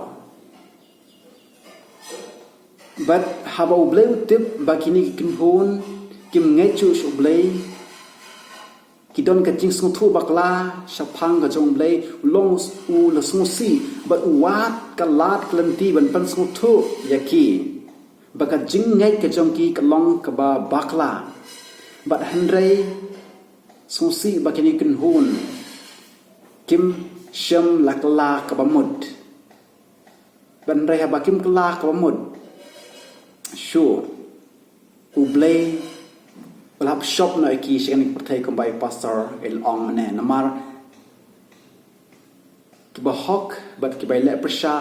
Bad haba U Blei u tip ba kine ki kynhun kim ngeit shuh sha U Blei, ki don ka jingsngewthuh bakla shaphang ka jong U Blei, u long u la sngewsih bad u wad ka lad ka lynti ban pynsngewthuh ïa ki ba ka jingngeit ka jong ki ka long kaba bakla. Bad hynrei sngewsih ba kine ki kynhun kim shym la kylla kaba mut. Bad hynrei haba kim kylla kaba mut, shuh, U Blei u la hap shop noh ïa ki sha kane ka pyrthei kumba i pastor i la ong mynne. Namar kiba hok bad kiba ïaleh pyrshah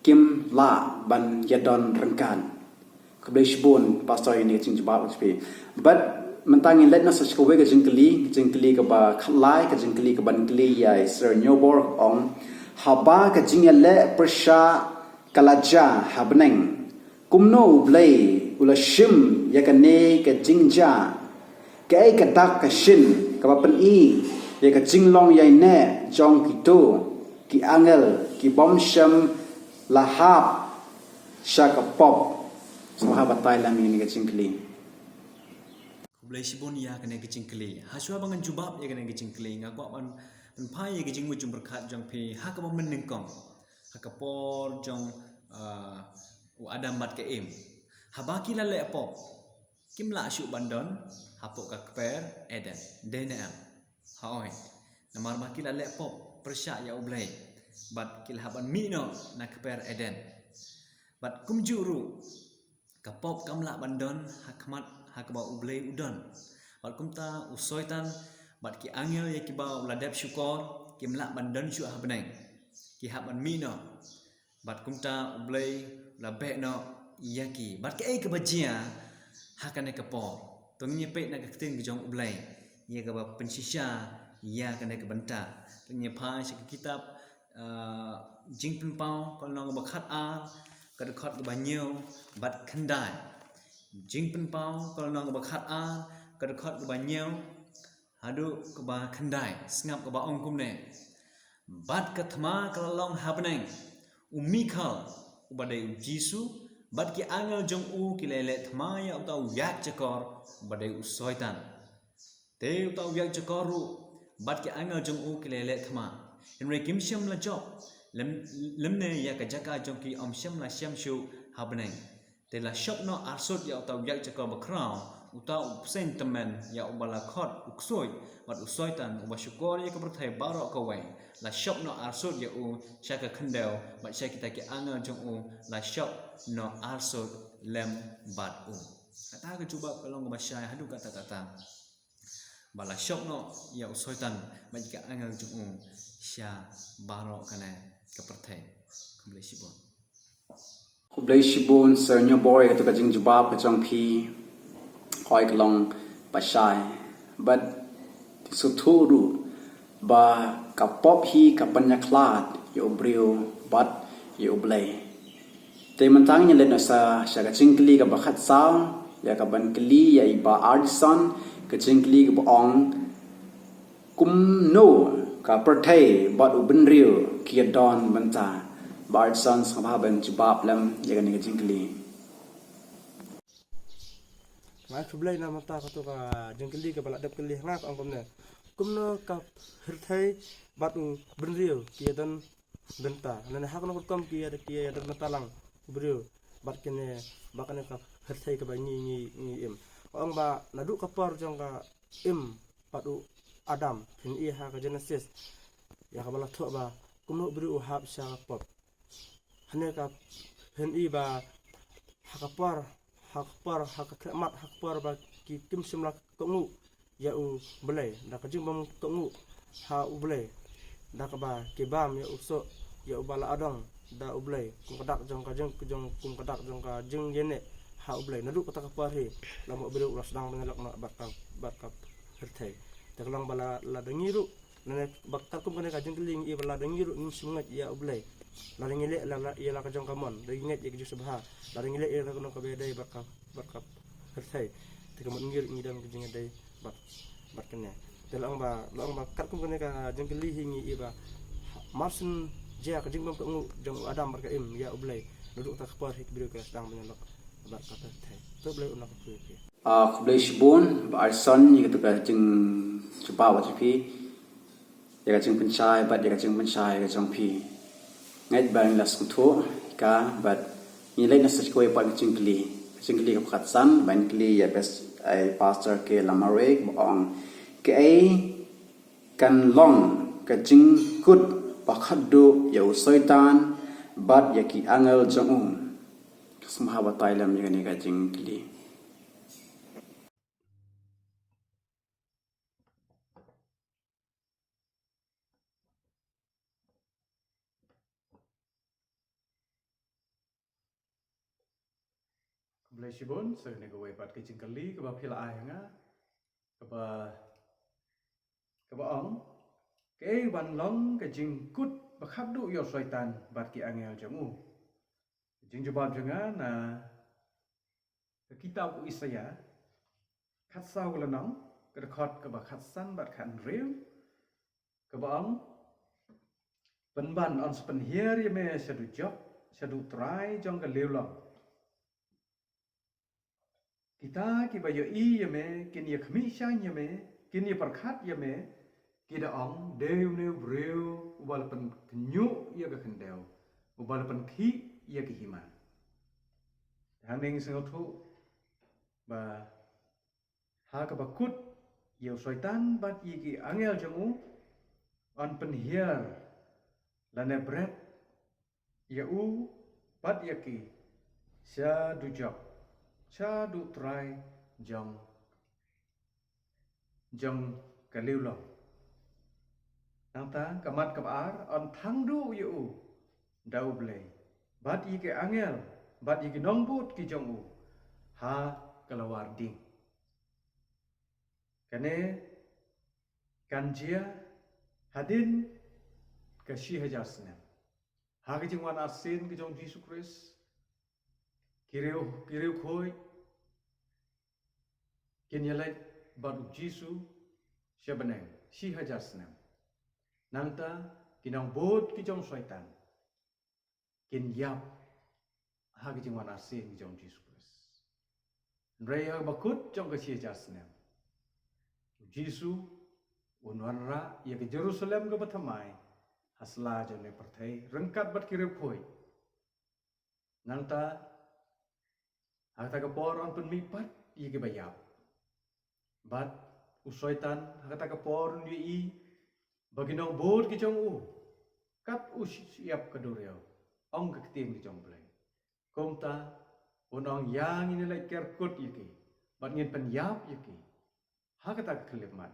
kim lah ban ïadon ryngkat. Khublei shibun pastor ïa kane ka jingjubab ka jong phi. Bad mynta ngin leit noh sa sha kawei ka jingkylli, ka jingkylli kaba khatlai, ka jingkylli kaban kylli ïa i Sir Nyobor, ong, haba ka jingïaleh pyrshah ka la jia ha bneng, kumno U Blei u la shim ïa kane ka jingjia? Kaei ka dak ka shin kaba pyni ïa ka jinglong ïaineh jong kito ki angel ki bym shym la hap sha ka pop? Sngewbha batai lang ïa kane ka jingkylli. Khublei shibun ïa kane ka jingkylli. Hashwa ba ngan jubab ïa kane ka jingkylli, nga kwah ban pynphai ïa ka jingmut jingpyrkhat jong phi ha kaba mynnyngkong, ha ka por jong, ah, u Adam bad ka Im. Haba ki la leh pop, kim lah shuh ban don hapoh ka kper Eden. Dei ne em? Hooid. Namar ba ki la leh pop pyrshah ïa U Blei, bad ki la hap ban mih noh na kper Eden. Bad kumjuh ruh, ka pop kam lah ban don ha khmat ha kaba U Blei u don. Bad kumta u Soitan bad ki angel ïa kiba u la dep shukor kim lah ban don shuh ha bneng. Ki hap ban mih noh. Bad kumta U Blei u la beh noh ïa ki. Bad kaei kaba jia ha kane ka por? To ngin ïa peit na ka ktien ka jong U Blei ïa kaba pynshisha ïa kane ka bynta. To ngin ïa phai sha ka kitab, ah, Jingpynpaw ka lynnong kaba khatar, ka dkhot kaba hynñiew bad khyndai. Jingpynpaw ka lynnong kaba khatar, ka dkhot kaba hynñiew haduh kaba khyndai. Sngap kaba ong kumne: Bad ka thma ka la long ha bneng. U Michael, uba dei u Jisu, bad ki angel jong u ki la leh thma ïa uta u ïakjakor, uba dei u Soitan. Te uta u ïakjakor ruh bad ki angel jong u ki la leh thma, hynrei kim shym la jop, lym, lymne ïa ka jaka jong ki ym shym la shem shuh ha bneng. Te la shop noh arsut ïa uta u ïakjakor bakhraw, uta u bseiñ tymmen ïa uba la khot u Ksuid, bad u Soitan, uba shukor ïa ka pyrthei baroh kawei. La shop noh arsut ïa u sha ka khyndew, bad sha kita ki angel jong u la shop noh arsut lem bad u. Kata ka jubab ka long kaba shai haduh katta katta, ba la shop noh ïa u Soitan bad ki angel jong u sha baroh kane ka pyrthei. Khublei shibun. Khublei shibun Sir Nyobor ïa katu ka jingjubab ka jong phi. Hooid, ka long ba shai. Bad sngewthuh ruh ba ka pop hi ka pynïakhlad ïa u briew bad ïa U Blei. Te mynta ngin leit noh sa sha ka jingkylli kaba khatsaw, ïa kaban kylli ïa i Bah Ardison, ka jingkylli kaba ong, kumno ka pyrthei bad u bynriew ki ïadon bynta? Bah Ardison, sngewbha ban jubab lem ïa kane ka jingkylli. Nga khublei na mynta katu ka jingkylli kaba la dep kylli ha nga, ka ong kumne: Kumno ka pyrthei bad u bynriew ki ïadon bynta? Lane ha kano ka rukom ki ïa, ki ïadon bynta lang u briew bad kane, bad kane ka pyrthei kaba ngi, ngi, ngi im? Ka ong ba naduh ka por jong ka Im bad u Adam, phin ïohi ha ka Genesis, ïa kaba la thoh ba kumno u briew u hap sha ka pop. Hangne ka phin i ba ha ka por, ha ka por, ha ka khyllipmat, ha ka por ba ki kim shym la kohnguh ïa U Blei, da ka jingbym kohnguh ha U Blei, da kaba ki bam ïa u soh, ïa uba la adong da U Blei, kum ka dak jong ka jing, jong, kum ka dak jong ka jingïaineh ha U Blei. Naduh kata ka por hi, la mut u briew u la sdang ban ïalok noh bad ka, bad ka pyrthei. Te ka long ba la, lada ngi ruh, lane ba katkum kane ka jingkylli ngi i ba lada ngi ruh ngim shym ngeit ïa U Blei, lada ngi leh la, la, ïa la ka jong ka mon, lada ngi ngeit ïa ka jingsngewbha, lada ngi leh ïa la kano kaba ïadei bad ka, bad ka pyrthei, te ka mut ngi ruh ngi don ka jingïadei bad, bad kane. Te la ong ba, la ong ba katkum kane ka jingkylli hi ngi i ba mar shen jia ka jingbym kohnguh jong u Adam bad ka Im ïa U Blei, naduh kata ka por hi ki briew ki la sdang ban ïalok Bad ka pyrthei. To Blei un long ka pyrthei. Ah, khublei shibun, Bah Arson, ïa katu ka jing, jubab jong phi, ïa ka jingpynshai, bad ïa ka jingpynshai ka jong phi. Ngeit ba ngin la sngewthuh ïa ka, bad ngin leit noh sha kawei pat ka jingkylli. Ka jingkylli kaba khatsan, ban kylli ïa best, ai Pastor K. Lamare, ba ong, kaei kan long ka jingkut ba khatduh ïa u Soitan bad ïa ki angel jong u. Ka sngewbha batai lem ïa kane ka jingkylli. Khublei shibun, sa kane kawei pat ka jingkylli kaba phi la ai ha nga, kaba, kaba ong, kaei ban long ka jingkut ba khatduh ïa u Soitan bad ki angel jong u. Ka jingjubab jong nga na ka kitab u Isaïah, khatsaw ka lynnong, ka dkhot kaba khatsan bad khathynriew, kaba ong, pynban yn sa pynhiar ïa me sha dujok, sha dutrai jong ka liewlong. Kita kiba ïohi ïa me kin ïa khmih shaiñ ïa me, kin ïa pyrkhat ïa me, ki da ong, dei une u briew uba la pynkhynñiuh ïa ka khyndew, uba la pynkhih ïa ka hima. Hangne ngi sngewthuh ba ha kaba kut ïa u Soitan bad ïa ki angel jong u, yn pynhiar lane bret ïa u bad ïa ki sha dujok, sha dutrai jong, jong ka liewlong. Nangta ka mat kaba ar, yn thang duh ïa u da U Blei bad ïa ki angel bad ïa ki nongbud ki jong u ha ka lawar ding. Kane kan jia hadien ka shi hajar snem. Ha ka jingwan arsien ka jong Jisu Khrist, ki riew, ki riewkhuid kin ïaleit bad U Jisu sha bneng shi hajar snem. Nangta ki nongbud ki jong u Soitan kin ïap ha ka jingwan arsien ka jong Jisu Khrist. Hynrei ha kaba kut jong ka shi hajar snem, U Jisu un wanrah ïa ka Jerusalem kaba thymmai ha sla jong ka pyrthei ryngkat bad ki riewkhuid. Nangta ha kata ka por yn pynmihpat ïa kiba ïap. Bad u Soitan ha kata ka por un ïohi ba ki nongbud ki jong u, kat u shyiap ka duriaw, ong ka ktien ka jong U Blei. Kumta un ong, ïa ngin ïaleit kerkut ïa ki bad ngin pynïap ïa ki. Ha kata ka khyllipmat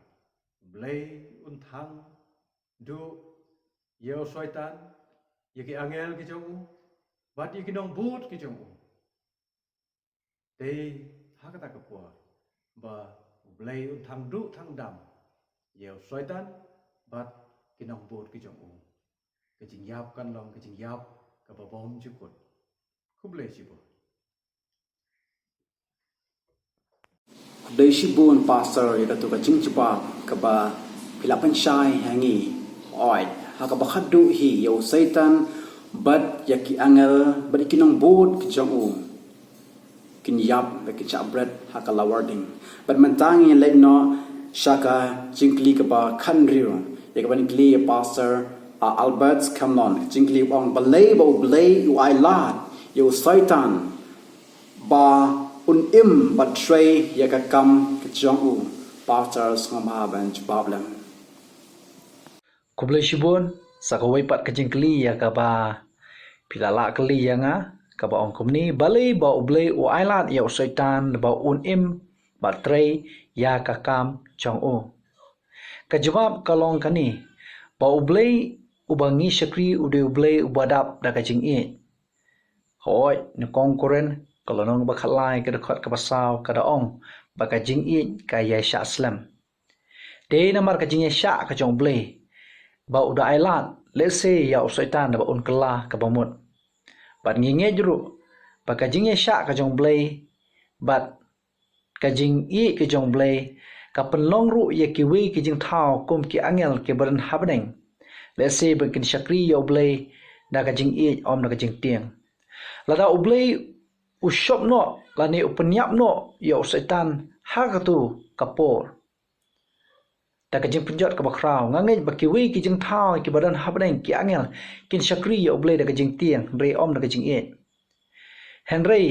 U Blei un thang duh ïa u Soitan, ïa ki angel ki jong u bad ïa ki nongbud ki jong u. Te ha kata ka por ba U Blei un thang duh thang dam ïa u Soitan bad ki nongbud ki jong u. Ka jingïap kan long ka jingïap kaba bymjukut. Khublei shibun. Khublei shibun Pastor ïa katu ka jingjubab kaba phi la pynshai ha ngi. Oi, ha kaba khatduh hi ïa u Soitan bad ïa ki angel bad ïa ki nongbud ki jong u kin ïap bad kin shah bret ha ka lawar ding. Bad mynta ngin leit noh sha ka jingkylli kaba khathynriew, ïa kaba ngin kylli ïa Pastor, ah, Albert Scanlon. Ka jingkylli ong, balei ba U Blei u ailad ïa u Soitan ba un im bad trei ïa ka kam ka jong u? Pastor sngewbha ban jubab lem. Khublei shibun, sa kawei pat ka jingkylli ïa kaba phi la lah kylli ïa nga, kaba ong kumne, balei ba U Blei u ailad ïa u Soitan ba un im bad trei ïa ka kam jong u? Ka jubab ka long kane, ba U Blei uba ngi shakri u dei U Blei uba dap da ka jingïeit. Hooid, Nyngkong Korinth ka lynnong ba khatlai ka dkhot kaba saw ka da ong ba ka jingïeit ka ïaishah slem. Te namar ka jingïaishah ka jong U Blei ba u da ailad lehse ïa u Soitan ba un kylla kaba mut. Bad ngi ngeit ruh ba ka jingïaishah ka jong U Blei bad ka jingïeit ka jong U Blei ka pynlong ruh ïa kiwei ki jingthaw kum ki angel kiba don ha bneng, lehse ba kin shakri ïa U Blei da ka jingïeit ym da ka jingtieng. Lada U Blei u shop noh lane u pynïap noh ïa u Soitan ha katu ka por. Da ka jingpynjot kaba khraw, nga ngeit ba kiwei ki jingthaw kiba don hapdeng ki angel kin shakri ïa U Blei da ka jingtieng, hynrei ym da ka jingïeit. Hynrei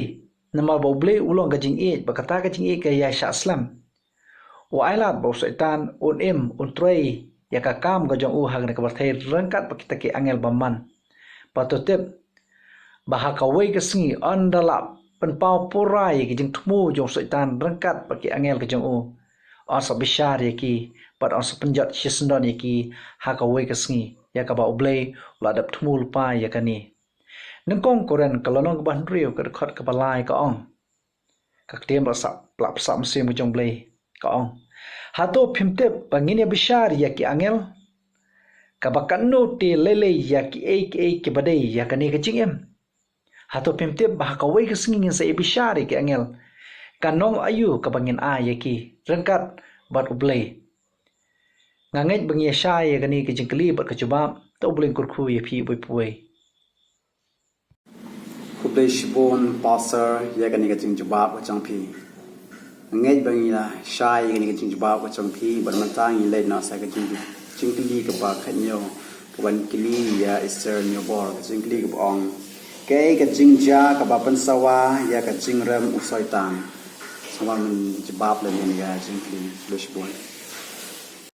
namar ba U Blei u long ka jingïeit, ba kata ka jingïeit ka ïai shah slem, u ailad ba u Soitan un im, un trei ïa ka kam ka jong u ha kane ka pyrthei ryngkat bad kita ki angel bymman. Bad to tip ba ha kawei ka sngi un da la pynpaw pura ïa ki jingthmu jong u Soitan ryngkat bad ki angel ka jong u. Un sa bishar ïa ki bad un sa pynjot shisyndon ïa ki ha kawei ka sngi, ïa kaba U Blei u la dep thmu lypa ïa kane. Nyngkong Korinth ka lynnong kaba hynriew ka dkhot kaba lai ka ong. Ka ktien ba sap, ba la pynshai mynsiem ka jong U Blei ka ong: Hato phim tip ba ngin ïa bishar ïa ki angel? Kaba katno te lei lei ïa kiei kiei kiba dei ïa kane ka jingim. Hato phim tip ba ha kawei ka sngi ngin sa ïa bishar ïa ki angel? Ka nong aïu kaba ngin ai ïa ki ryngkat bad U Blei? Nga ngeit ba ngi ïa shai ïa kane ka jingkylli bad ka jubab, to U Blei un kyrkhu ïa phi uwei pa uwei. Khublei shibun Pastor ïa kane ka jingjubab ka jong phi. Nga ngeit ba ngi la shai ïa kane ka jingjubab ka jong phi, bad mynta ngin leit noh sa ka jing, jingkylli kaba khathynñiew, kaban kylli ïa Esther Niewbor, ka jingkylli kaba ong: Kaei ka jingjia kaba pynsawa ïa ka jingrem u Soitan? Sngewbha men jubab lem ïa kane ka jingkylli. Khublei shibun.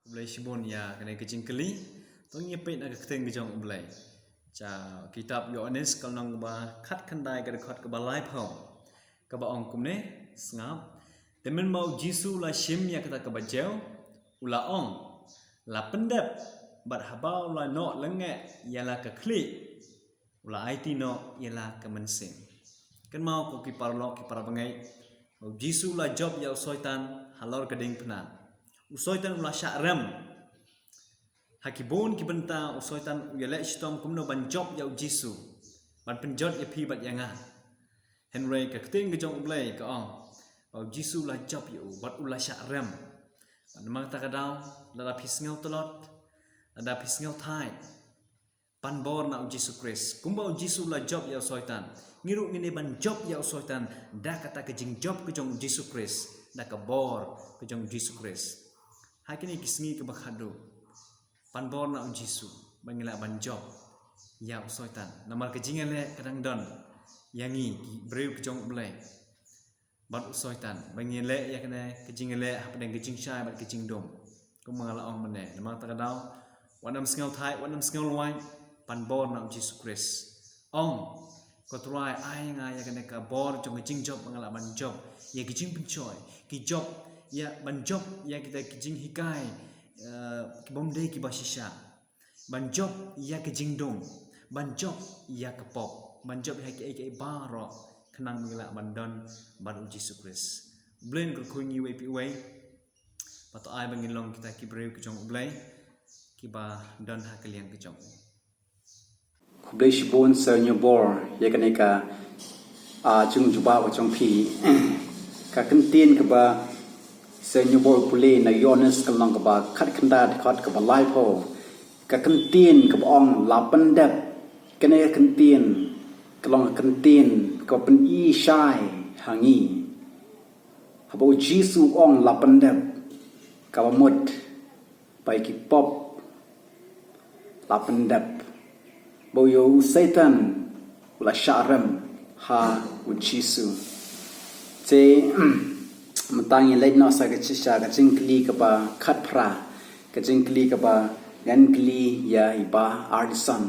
Khublei shibun ïa kane ka jingkylli. To ngin ïa peit na ka ktien ka jong U Blei. Sha kitab Ïoannis ka lynnong kaba khatkhyndai ka dkhot kaba laiphew, kaba ong kumne, sngap: Te mynba u Jisu u la shim ïa kata kaba jia, u la ong, La pyndep. Bad haba u la noh lyngngoh ïa la ka khlieh, u la aiti noh ïa la ka mynsiem. Kynmaw ko ki paralok, ki parabangeit, u Jisu u la jop ïa u Soitan halor ka diengphna. U Soitan u la shah rem. Ha ki bun ki bynta u Soitan u ïaleh shitom kumno ban jop ïa u Jisu, ban pynjot ïa phi bad ïa nga. Hynrei ka ktien ka jong U Blei ka ong ba u Jisu u la jop ïa u bad u la shah rem. Bad namar kata ka daw, lada phi sngew tlot, lada phi sngew thait, pan bor na u Jisu Khrist. Kumba u Jisu u la jop ïa u Soitan, ngi ruh ngin dei ban jop ïa u Soitan da kata ka jingjop ka jong u Jisu Khrist, da ka bor ka jong u Jisu Khrist. Ha kine ki sngi kaba khadduh, pan bor na u Jisu ba ngin lah ban jop ïa u Soitan. Namar ka jingïaleh ka dang don ïa ngi ki briew ka jong U Blei bad u Soitan, ba ngin leh ïa kane ka jingïaleh hapdeng ka jingshai bad ka jingdum. Kumba nga la ong mynne, namar kata ka daw, wat nym sngew thait, wat nym sngew lwait, pan bor na u Jisu Khrist. Ong, Ko Trai, ai ïa nga ïa kane ka bor jong ka jingjop ba nga lah ban jop ïa ki jingpynshoi, ki jop ïa, ban jop ïa kita ki jinghikai, eh, ki bym dei kiba shisha. Ban jop ïa ka jingdum, ban jop ïa ka pop, ban jop ïa kiei kiei baroh, khnang ba ngi lah ban don bad u Jisu Khrist. U Blei un kyrkhu ïa ngi uwei pa uwei. Bad to ai ba ngin long kita ki briew ka jong U Blei, kiba don ha ka liang ka jong u. Khublei shibun Sir Niewbor ïa kane ka, ah, jingjubab ka jong phi. Ka kyntien kaba Sir Niewbor u pule na Ïoannis ka lynnong kaba khatkhyndai dkhot kaba laiphew. Ka kyntien kaba ong la pyndep. Kane ka kyntien ka long ka kyntien kaba pyni shai ha ngi. Haba u Jisu u ong la pyndep, kaba mut ba ïa ki pop la pyndep. Ba u, u Soitan u la shah rem ha u Jisu. Te mynta ngin leit noh sa ka, sha ka jingkylli kaba khatphra, ka jingkylli kaba ngan kylli ïa i Bah Ardison.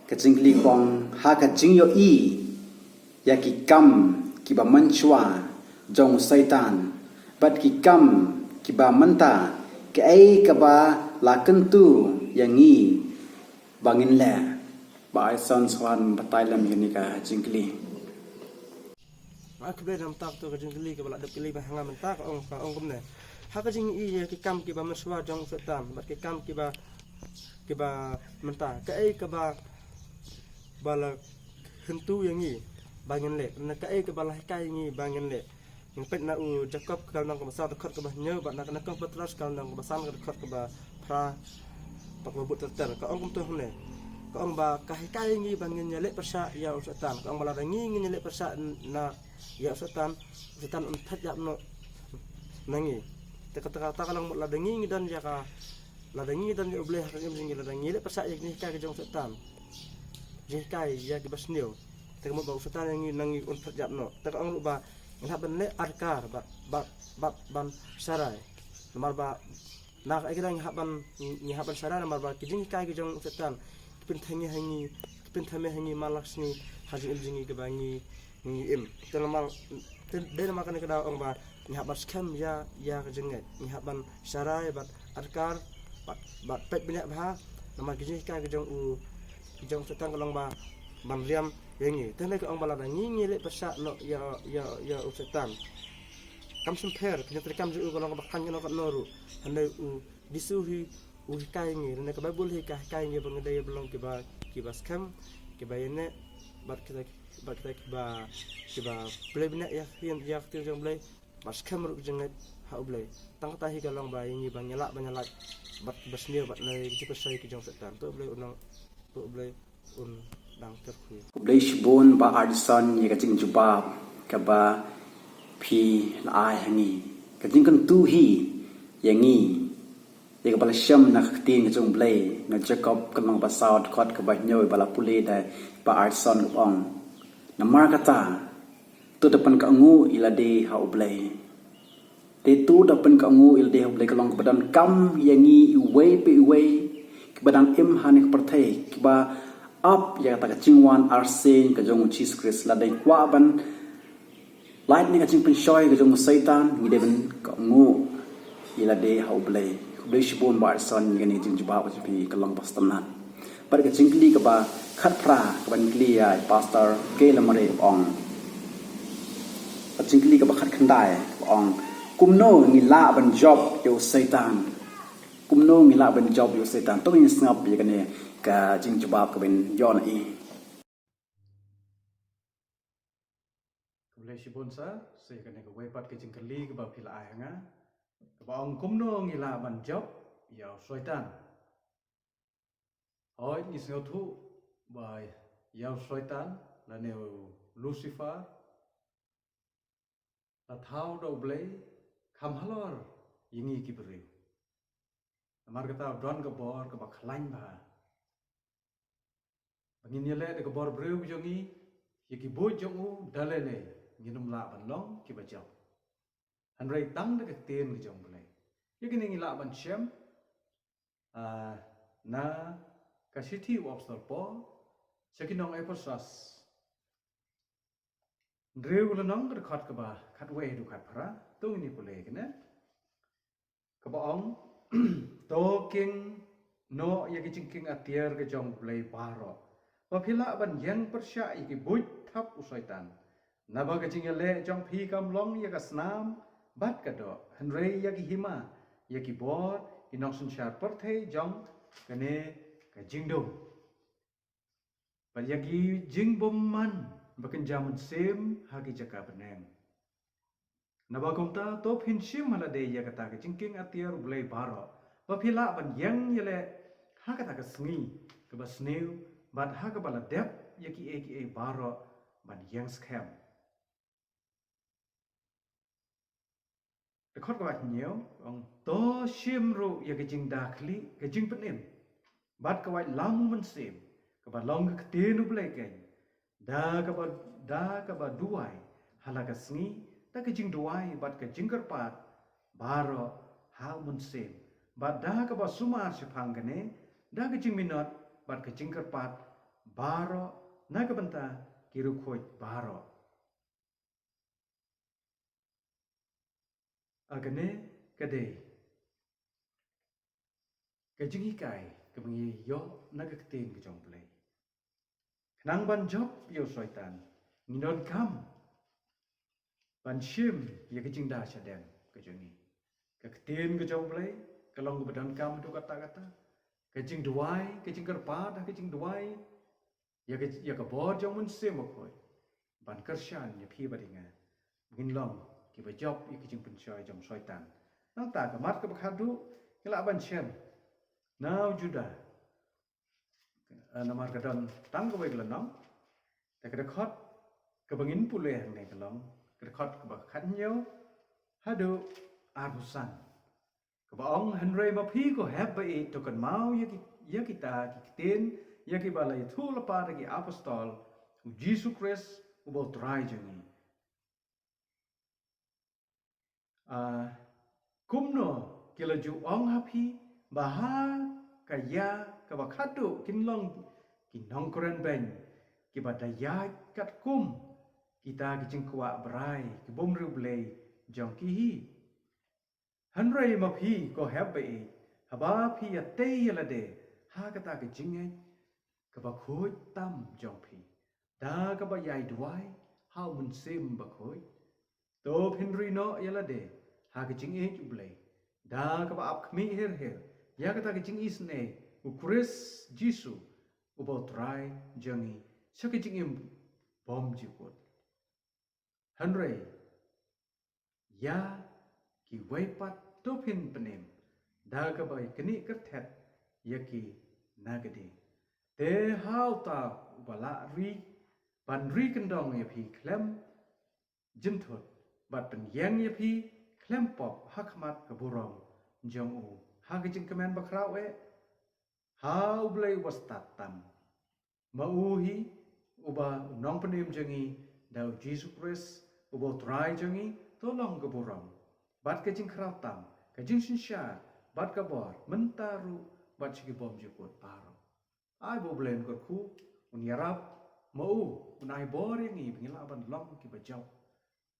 Ka jingkylli ka ong, ha ka jingïohi ïa ki kam kiba mynshuwa jong u Soitan bad ki kam kiba mynta, kaei kaba la kyntu ïa ngi ba ngin leh? Bah Ardison, sngewbha batai lem ïa kane ka jingkylli. Ah, khublei. Namar kata ka jingkylli kaba la dep kylli ba ha nga mynta ka ong, ka ong kumne. Ha ka jingïohi ïa ki kam kiba mynshuwa jong u Soitan bad ki kam kiba, kiba mynta, kaei kaba, ba la kyntu ïa ngi ba ngin leh, na kaei kaba la hikai ïa ngi ba ngin leh? Ngin peit na u Jakob ka lynnong kaba saw dkhot kaba hynñiew bad na ka, na ka Petros ka lynnong kaba san ka dkhot kaba phra, bad kaba bud ter ter. Ka ong kumto hangne: Ka ong ba ka hikai ïa ngi ba ngin ïaleh pyrshah ïa u Soitan. Ka ong ba lada ngi ngin ïaleh pyrshah na ïa u Soitan, u Soitan un phet ïap noh na ngi. Te kata kata ka long ba lada ngi ngi don ïa ka, lada ngi ngi don ïa U Blei ha ka jingim jong ngi, lada ngi leh pyrshah ïa ka jinghikai ka jong u Soitan, jinghikai ïa kiba sniew, te ka mut ba u Soitan ïa ngi na ngi un phet ïap noh. Te ka ong ruh ba ngin hap ban leh adkar bad, bad, bad ban sharai. Namar ba na ka, eh, ngi hap ban, ngi hap ban sharai namar ba ki jinghikai ki jong u Soitan ki pynthame ha ngi, ki pynthame ha ngi man la ka sngi ha jingim jong ngi kaba ngi, ngi im. Te namar, te dei namar kane ka daw ong ba ngi hap ban skhem ïa, ïa ka jingngeit, ngi hap ban sharai bad adkar bad, bad peit bniah bha namar ki jinghikai ki jong u, ki jong u Soitan ka long ba ban riam ïa ngi. Te hynrei ka ong ba lada ngi ngi leh pyrshah noh ïa, ïa, ïa u Soitan, kam shym pher, ka jingtrei kam jong u ka long kaba khlaiñ katno katno ruh. Hynrei u Jisu hi u hikai ïa ngi, lane ka Baibl hi ka hikai ïa ngi ba ngi dei ban long kiba, kiba skhem, kiba ïaineh bad kita, bad kita kiba, kiba pynleit bniah ïa, ïa ka ktien jong U Blei, bad skhem ruh ka jingngeit ha U Blei. Tang kata hi ka long ba ïa ngi ba ngi lah ban ïalait bad kiba sniew bad na ki jingpyrshah ki jong u Soitan. To U Blei un nang, to U Blei un nang kyrkhu. Khublei shibun Bah Ardison ïa ka jingjubab kaba phi la ai ha ngi. Ka jingkyntu hi ïa ngi, ïa kaba la shem na ka ktien ka jong U Blei, na Jakob ka lynnong ba saw dkhot kaba hynñiew ba la pule da Bah Ardison kaba ong: Namar kata, to da pynkohnguh ïalade ha U Blei. Te to da pynkohnguh ïalade ha U Blei ka long kaba donkam ïa ngi iwei pa iwei kiba dang im ha kane ka pyrthei, kiba ap ïa kata ka jingwan arsien ka jong U Jisu Khrist. Lada ngi kwah ban lait na ka jingpynshoi ka jong u Soitan, ngi dei ban kohnguh ïalade ha U Blei. Khublei shibun Bah Ardison ïa kane ka jingjubab ka jong phi, ka long ba sngewtynnat. Bad ka jingkylli kaba khatphra kaban kylli ïa i Pastor K. Lamare kaba ong. Bad jingkylli kaba khatkhyndai kaba ong: Kumno ngi lah ban jop ïa u Soitan? Kumno ngi lah ban jop ïa u Soitan? To ngin sngap ïa kane ka jingjubab kaban ïoh na i. Khublei shibun sir, sa ïa kane kawei pat ka jingkylli kaba phi la ai ha nga, kaba ong kumno ngi lah ban jop ïa u Soitan. Hooid, ngi sngewthuh ba ïa u Soitan lane u Lucifer la thaw da U Blei kham halor ïa ngi ki briew. Namar kata u don ka bor kaba khlaiñ bha ba ngin ïaleh da ka bor briew jong ngi ïa ki buit jong u, da lei lei ngin ym lah ban long kiba jop. Hynrei tang da ka ktien ka jong U Blei. Ïa kine ngi lah ban shem, ah, na ka shithi u Apostol Paul sha ki nong Ephesus, hynriew lynnong, ka dkhot kaba khatwei haduh khatphra. To ngin ïa pule kane. Kaba ong: To kieng noh ïa ki jingkieng atiar ka jong U Blei baroh, ba phi lah ban ïeng pyrshah ïa ki buit thap u Soitan. Naba ka jingïaleh jong phi kam long ïa ka snam bad ka doh, hynrei ïa ki hima, ïa ki bor ki nongsynshar pyrthei jong kane ka jingdum, bad ïa ki jingbymman ba kynja mynsiem ha ki jaka bneng. Naba kumta, to phin shim ha lade ïa kata ka jingkieng atiar U Blei baroh, ba phi lah ban ïeng ïaleh ha kata ka sngi kaba sniew, bad ha kaba la dep ïa kiei kiei baroh ban ïeng skhem. Dkhot kaba hynñiew ong: To shim ruh ïa ka jingda khlieh ka jingpynim bad ka waitlam u Mynsiem, kaba long ka ktien U Blei keiñ, da kaba, da kaba duwai ha la ka sngi da ka jingduwai bad ka jingkyrpad baroh ha u Mynsiem, bad da kaba sumar shaphang kane da ka jingminot bad ka jingkyrpad baroh na ka bynta ki riewkhuid baroh. A kane ka dei ka jinghikai kaba ngi ïoh na ka ktien ka jong U Blei. Khnang ban jop ïa u Soitan, ngi donkam ban shim ïa ka jingda shadem ka jong ngi. Ka ktien ka jong U Blei ka long kaba donkam haduh katta katta. Ka jingduwai, ka jingkyrpad, ka jingduwai ïa ka, ïa ka bor jong u Mynsiem Bakhuid ban kyrshan ïa phi bad ïa nga, ngin long kiba jop ïa ka jingpynshoi jong u Soitan. Nangta ka mat kaba khatduh ngi lah ban shem na u Juda, Eh, namar ka don tang kawei ka lynnong. Te ka dkhot kaba ngin pule hangne ka long ka dkhot kaba khathynñiew haduh arphew san, kaba ong: Hynrei ma phi, ko hep ba ïeit, to kynmaw ïa ki, ïa kita ki ktien ïa kiba la ïathuh lypa da ki apostol U Jisu Khrist uba U Trai jong ngi. Ah, kumno ki la ju ong ha phi ba ha ka ïa kaba khadduh kin long ki nongkren beiñ kiba da ïaid katkum kita ki jingkwah brai ki bym riewblei jong ki hi. Hynrei ma phi, ko hep ba ïeit, haba phi ïatei ïa lade ha kata ka jingngeit kaba khuid tam jong phi da kaba ïai duwai ha U Mynsiem Bakhuid, to phin ri noh ïa lade ha ka jingïeit U Blei da kaba ap khmih her her ïa kata ka jingisynei U Khrist Jisu uba U Trai jong ngi, sha ka jingim bymjukut. Hynrei ïa kiwei pat to phin pynim da kaba knieh kyrthet ïa ki na ka dieng. Te ha uta uba lah ri ban ri kyndong ïa phi khlem jynthut bad pynïeng ïa phi khlem pop ha khmat ka burom jong u ha ka jingkmen bakhraw eh ha U Blei uba stad tam. Ma u hi uba U Nongpynim jong ngi da U Jisu Khrist uba U Trai jong ngi, to long ka burom bad ka jingkhraw tam, ka jingsynshar bad ka bor mynta ruh bad sha ki bymjukut baroh. Ai ba U Blei un kyrkhu, un ïarap, ma u un ai bor ïa ngi ba ngin lah ban long kiba jop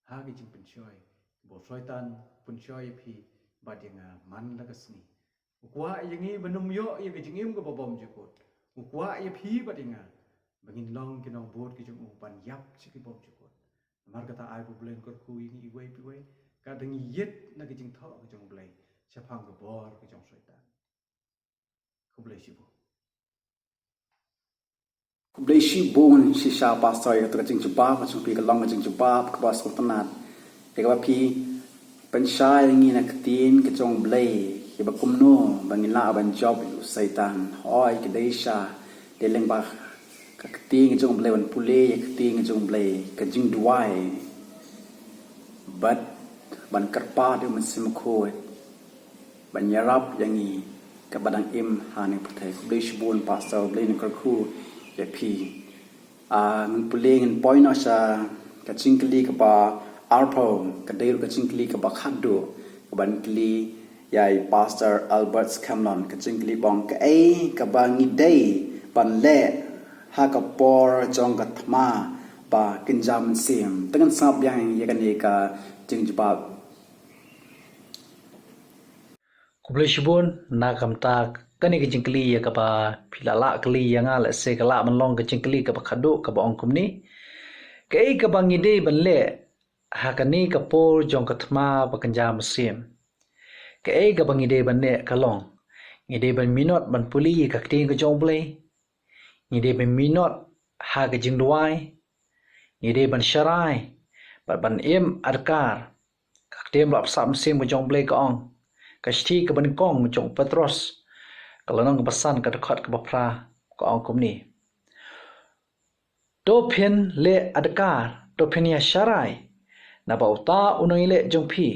ha ka jingpynshoi kaba u Soitan u pynshoi ïa phi bad ïa nga man la ka sngi. U kwah ïa ngi ban ym ïoh ïa ka jingim kaba bymjukut. U kwah ïa phi bad ïa nga ba ngin long ki nongbud ki jong u ban ïap sha ki bymjukut. Namar kata ai ba U Blei un kyrkhu ïa ngi iwei pa iwei, ka dang ïit na ka jingthoh ka jong U Blei shaphang ka bor ka jong u Soitan. Khublei shibun. Khublei shibun shisha Pastor ïa kata ka jingjubab, ka jong phi ka long ka jingjubab kaba sngewtynnat. Ïa kaba phi pynshai ïa ngi na ka ktien ka jong U Blei, ïa ba kumno ba ngin lah ban jop ïa u Soitan. Hooid, ka dei shisha dei lyngba ka ktien ka jong U Blei, ban pule ïa ka ktien ka jong U Blei, ka jingduwai bad ban kyrpad ïa u Mynsiem Bakhuid ban ïarap ïa ngi kaba dang im ha kane ka pyrthei. Khublei shibun Pastor, U Blei un kyrkhu ïa phi. Ah, ngin pule, ngin poi noh sha ka jingkylli kaba arphew, ka dei ruh ka jingkylli kaba khadduh kaban kylli ïa i Pastor Albert Scanlon. Ka jingkylli ba ong: Kaei kaba ngi dei ban leh ha ka por jong ka thma ba kynja mynsiem? Te ngin sngap biang ïa kane ka jingjubab. Khublei shibun. Na ka bynta kane ka jingkylli ïa kaba phi la lah kylli ïa nga, lehse ka lah ban long ka jingkylli kaba khadduh kaba ong kumne: Kaei kaba ngi dei ban leh ha kane ka por jong ka thma ba kynja mynsiem? Kaei kaba ngi dei ban leh ka long, ngi dei ban minot ban pule ïa ka ktien ka jong U Blei. Ngi dei ban minot ha ka jingduwai. Ngi dei ban sharai bad ban im adkar. Ka ktien ba la pynshai mynsiem ka jong U Blei ka ong, ka shithi kaba nyngkong jong u Petros, ka lynnong kaba san, ka dkhot kaba phra, ka ong kumne: To phin leh adkar, to phin ïa sharai, naba uta u nongïaleh jong phi,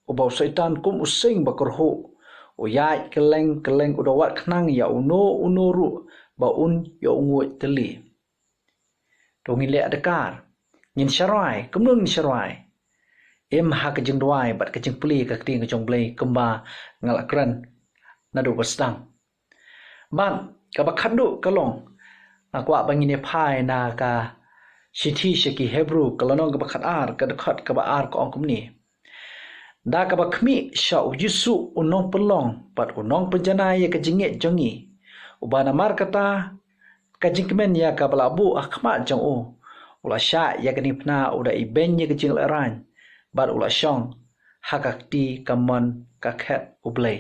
uba u Soitan kum u sing ba kyrhuh, u ïaid kylleng kylleng, u da wad khnang ïa uno uno ruh ba un ïoh nguid tylli. To ngin leh adkar, ngin sharai. Kumno ngin sharai? Im ha ka jingduwai bad ka jingpule ka ktien ka jong U Blei, kumba nga la kren naduh ba sdang. Bad kaba khadduh ka long, nga kwah ba ngin ïa phai na ka shithi sha ki Hebru, ka lynnong kaba khatar, ka dkhot kaba ar, ka ong kumne: Da kaba khmih sha U Jisu, u nongpynlong bad u nongpynjanai ïa ka jingngeit jong ngi, uba namar kata ka jingkmen ïa kaba la buh ha khmat jong u, u la shah ïa ka diengphna, u da ibeiñ ïa ka jinglehraiñ, bad u la shong ha ka kti kamon ka khet U Blei.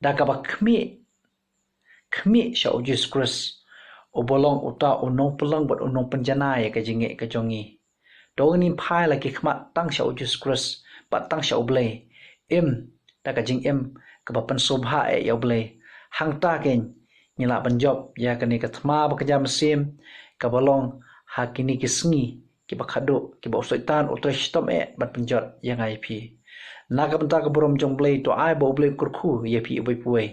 Da kaba khmih, khmih sha U Jisu Khrist, uba long uta u nongpynlong bad u nongpynjanai ïa ka jingngeit ka jong ngi. To ngin phai la ki khmat tang sha U Jisu Khrist bad tang sha U Blei. Im da ka jingim kaba pynsngewbha eh ïa U Blei. Hangta keiñ ngi lah ban jop ïa kane ka thma ba ka jam siem kaba long ha kine ki sngi kiba khadduh kiba u Soitan u trei shitom eh ban pynjot ïa nga ïa phi. Na ka bynta ka burom jong Blei, to ai ba U Blei u kyrkhu ïa phi uwei pa uwei.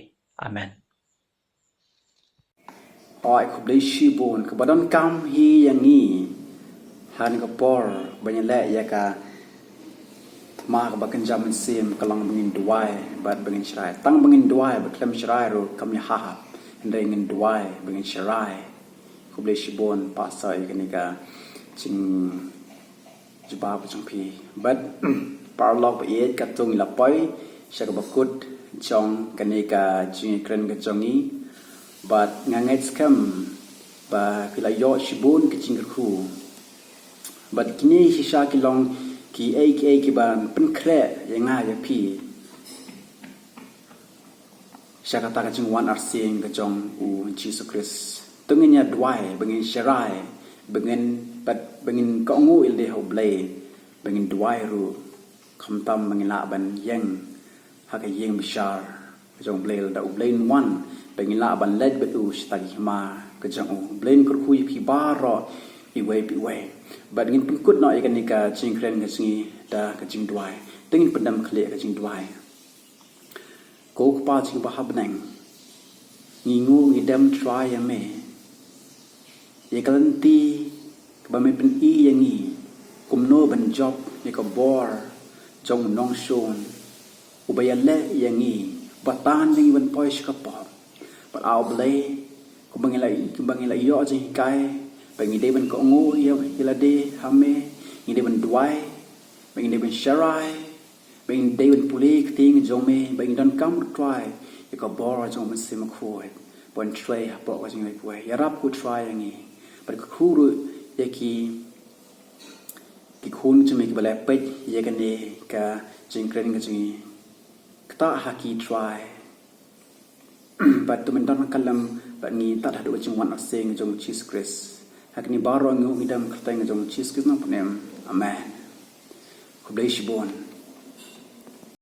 Amen. Ai, khublei shibun kaba donkam hi ïa ngi ha kane ka por ba ngi leh ïa ka thma kaba kynja mynsiem ka long ba ngin duwai bad ba ngin shrai. Tang ba ngin duwai bad khlem shrai ruh kam ïahap, hynrei ngin duwai ba ngin shrai. Khublei shibun Pastor ïa kane ka jing jubab ka jong phi. Bad paralok ba ïeit, katto ngi la poi sha kaba kut jong kane ka jingkren ka jong ngi. Bad nga ngeit skhem ba phi la ïoh shibun ka jingkyrkhu. Bad kine shisha ki long kiei kiei kiban pynkhreh ïa nga ïa phi sha kata ka jingwan arsien ka jong U Jisu Khrist. To ngin ïa duwai ba ngin shrai, ba ngin, bad ba ngin kohnguh ïalade ha U Blei, ba ngin duwai ruh, khamtam ba ngin lah ban ïeng ha ka ïing bishar ka jong U Blei, lada U Blei un wan, ba ngin lah ban leit bad u sha ta ka hima ka jong u. U Blei un kyrkhu ïa phi baroh iwei pa iwei. Bad ngin pynkut noh ïa kane ka jingkren ka jong ngi da ka jingduwai. To ngin pyndem khlieh ka jingduwai. Ko Kpa jong ngi ba ha bneng, ngi nguh ngi dem Trai ïa me ïa ka lynti kaba me pyni ïa ngi kumno ban jop ïa ka bor jong u nongshun uba ïaleh ïa ngi, ba tan ïa ngi ban poi sha ka pop. Bad A Blei, kumba ngi la, kumba ngi la ïoh jinghikai ba ngi dei ban kohnguh ïa, ïalade ha me, ngi dei ban duwai, ba ngi dei ban shrai, ba ngi dei ban pule ïa ka ktien jong me, ba ngi donkam, Trai, ïa ka bor jong U Mynsiem Bakhuid ban trei hapoh ka jong ngi. Ïarap ko Trai ïa ngi bad kyrkhu ruh ïa ki, ki khun jong me kiba la peit ïa kane ka jingkren ka jong ngi. Ktah ha ki Trai. Bad to men don ka lem bad ngi tad haduh ka jingwan arsien ka jong U Jisu Khrist. Ha kine baroh ngi nguh ngi dem ha ka kyrteng ka jong U Jisu Khrist u nongpynim. Amen. Khublei shibun.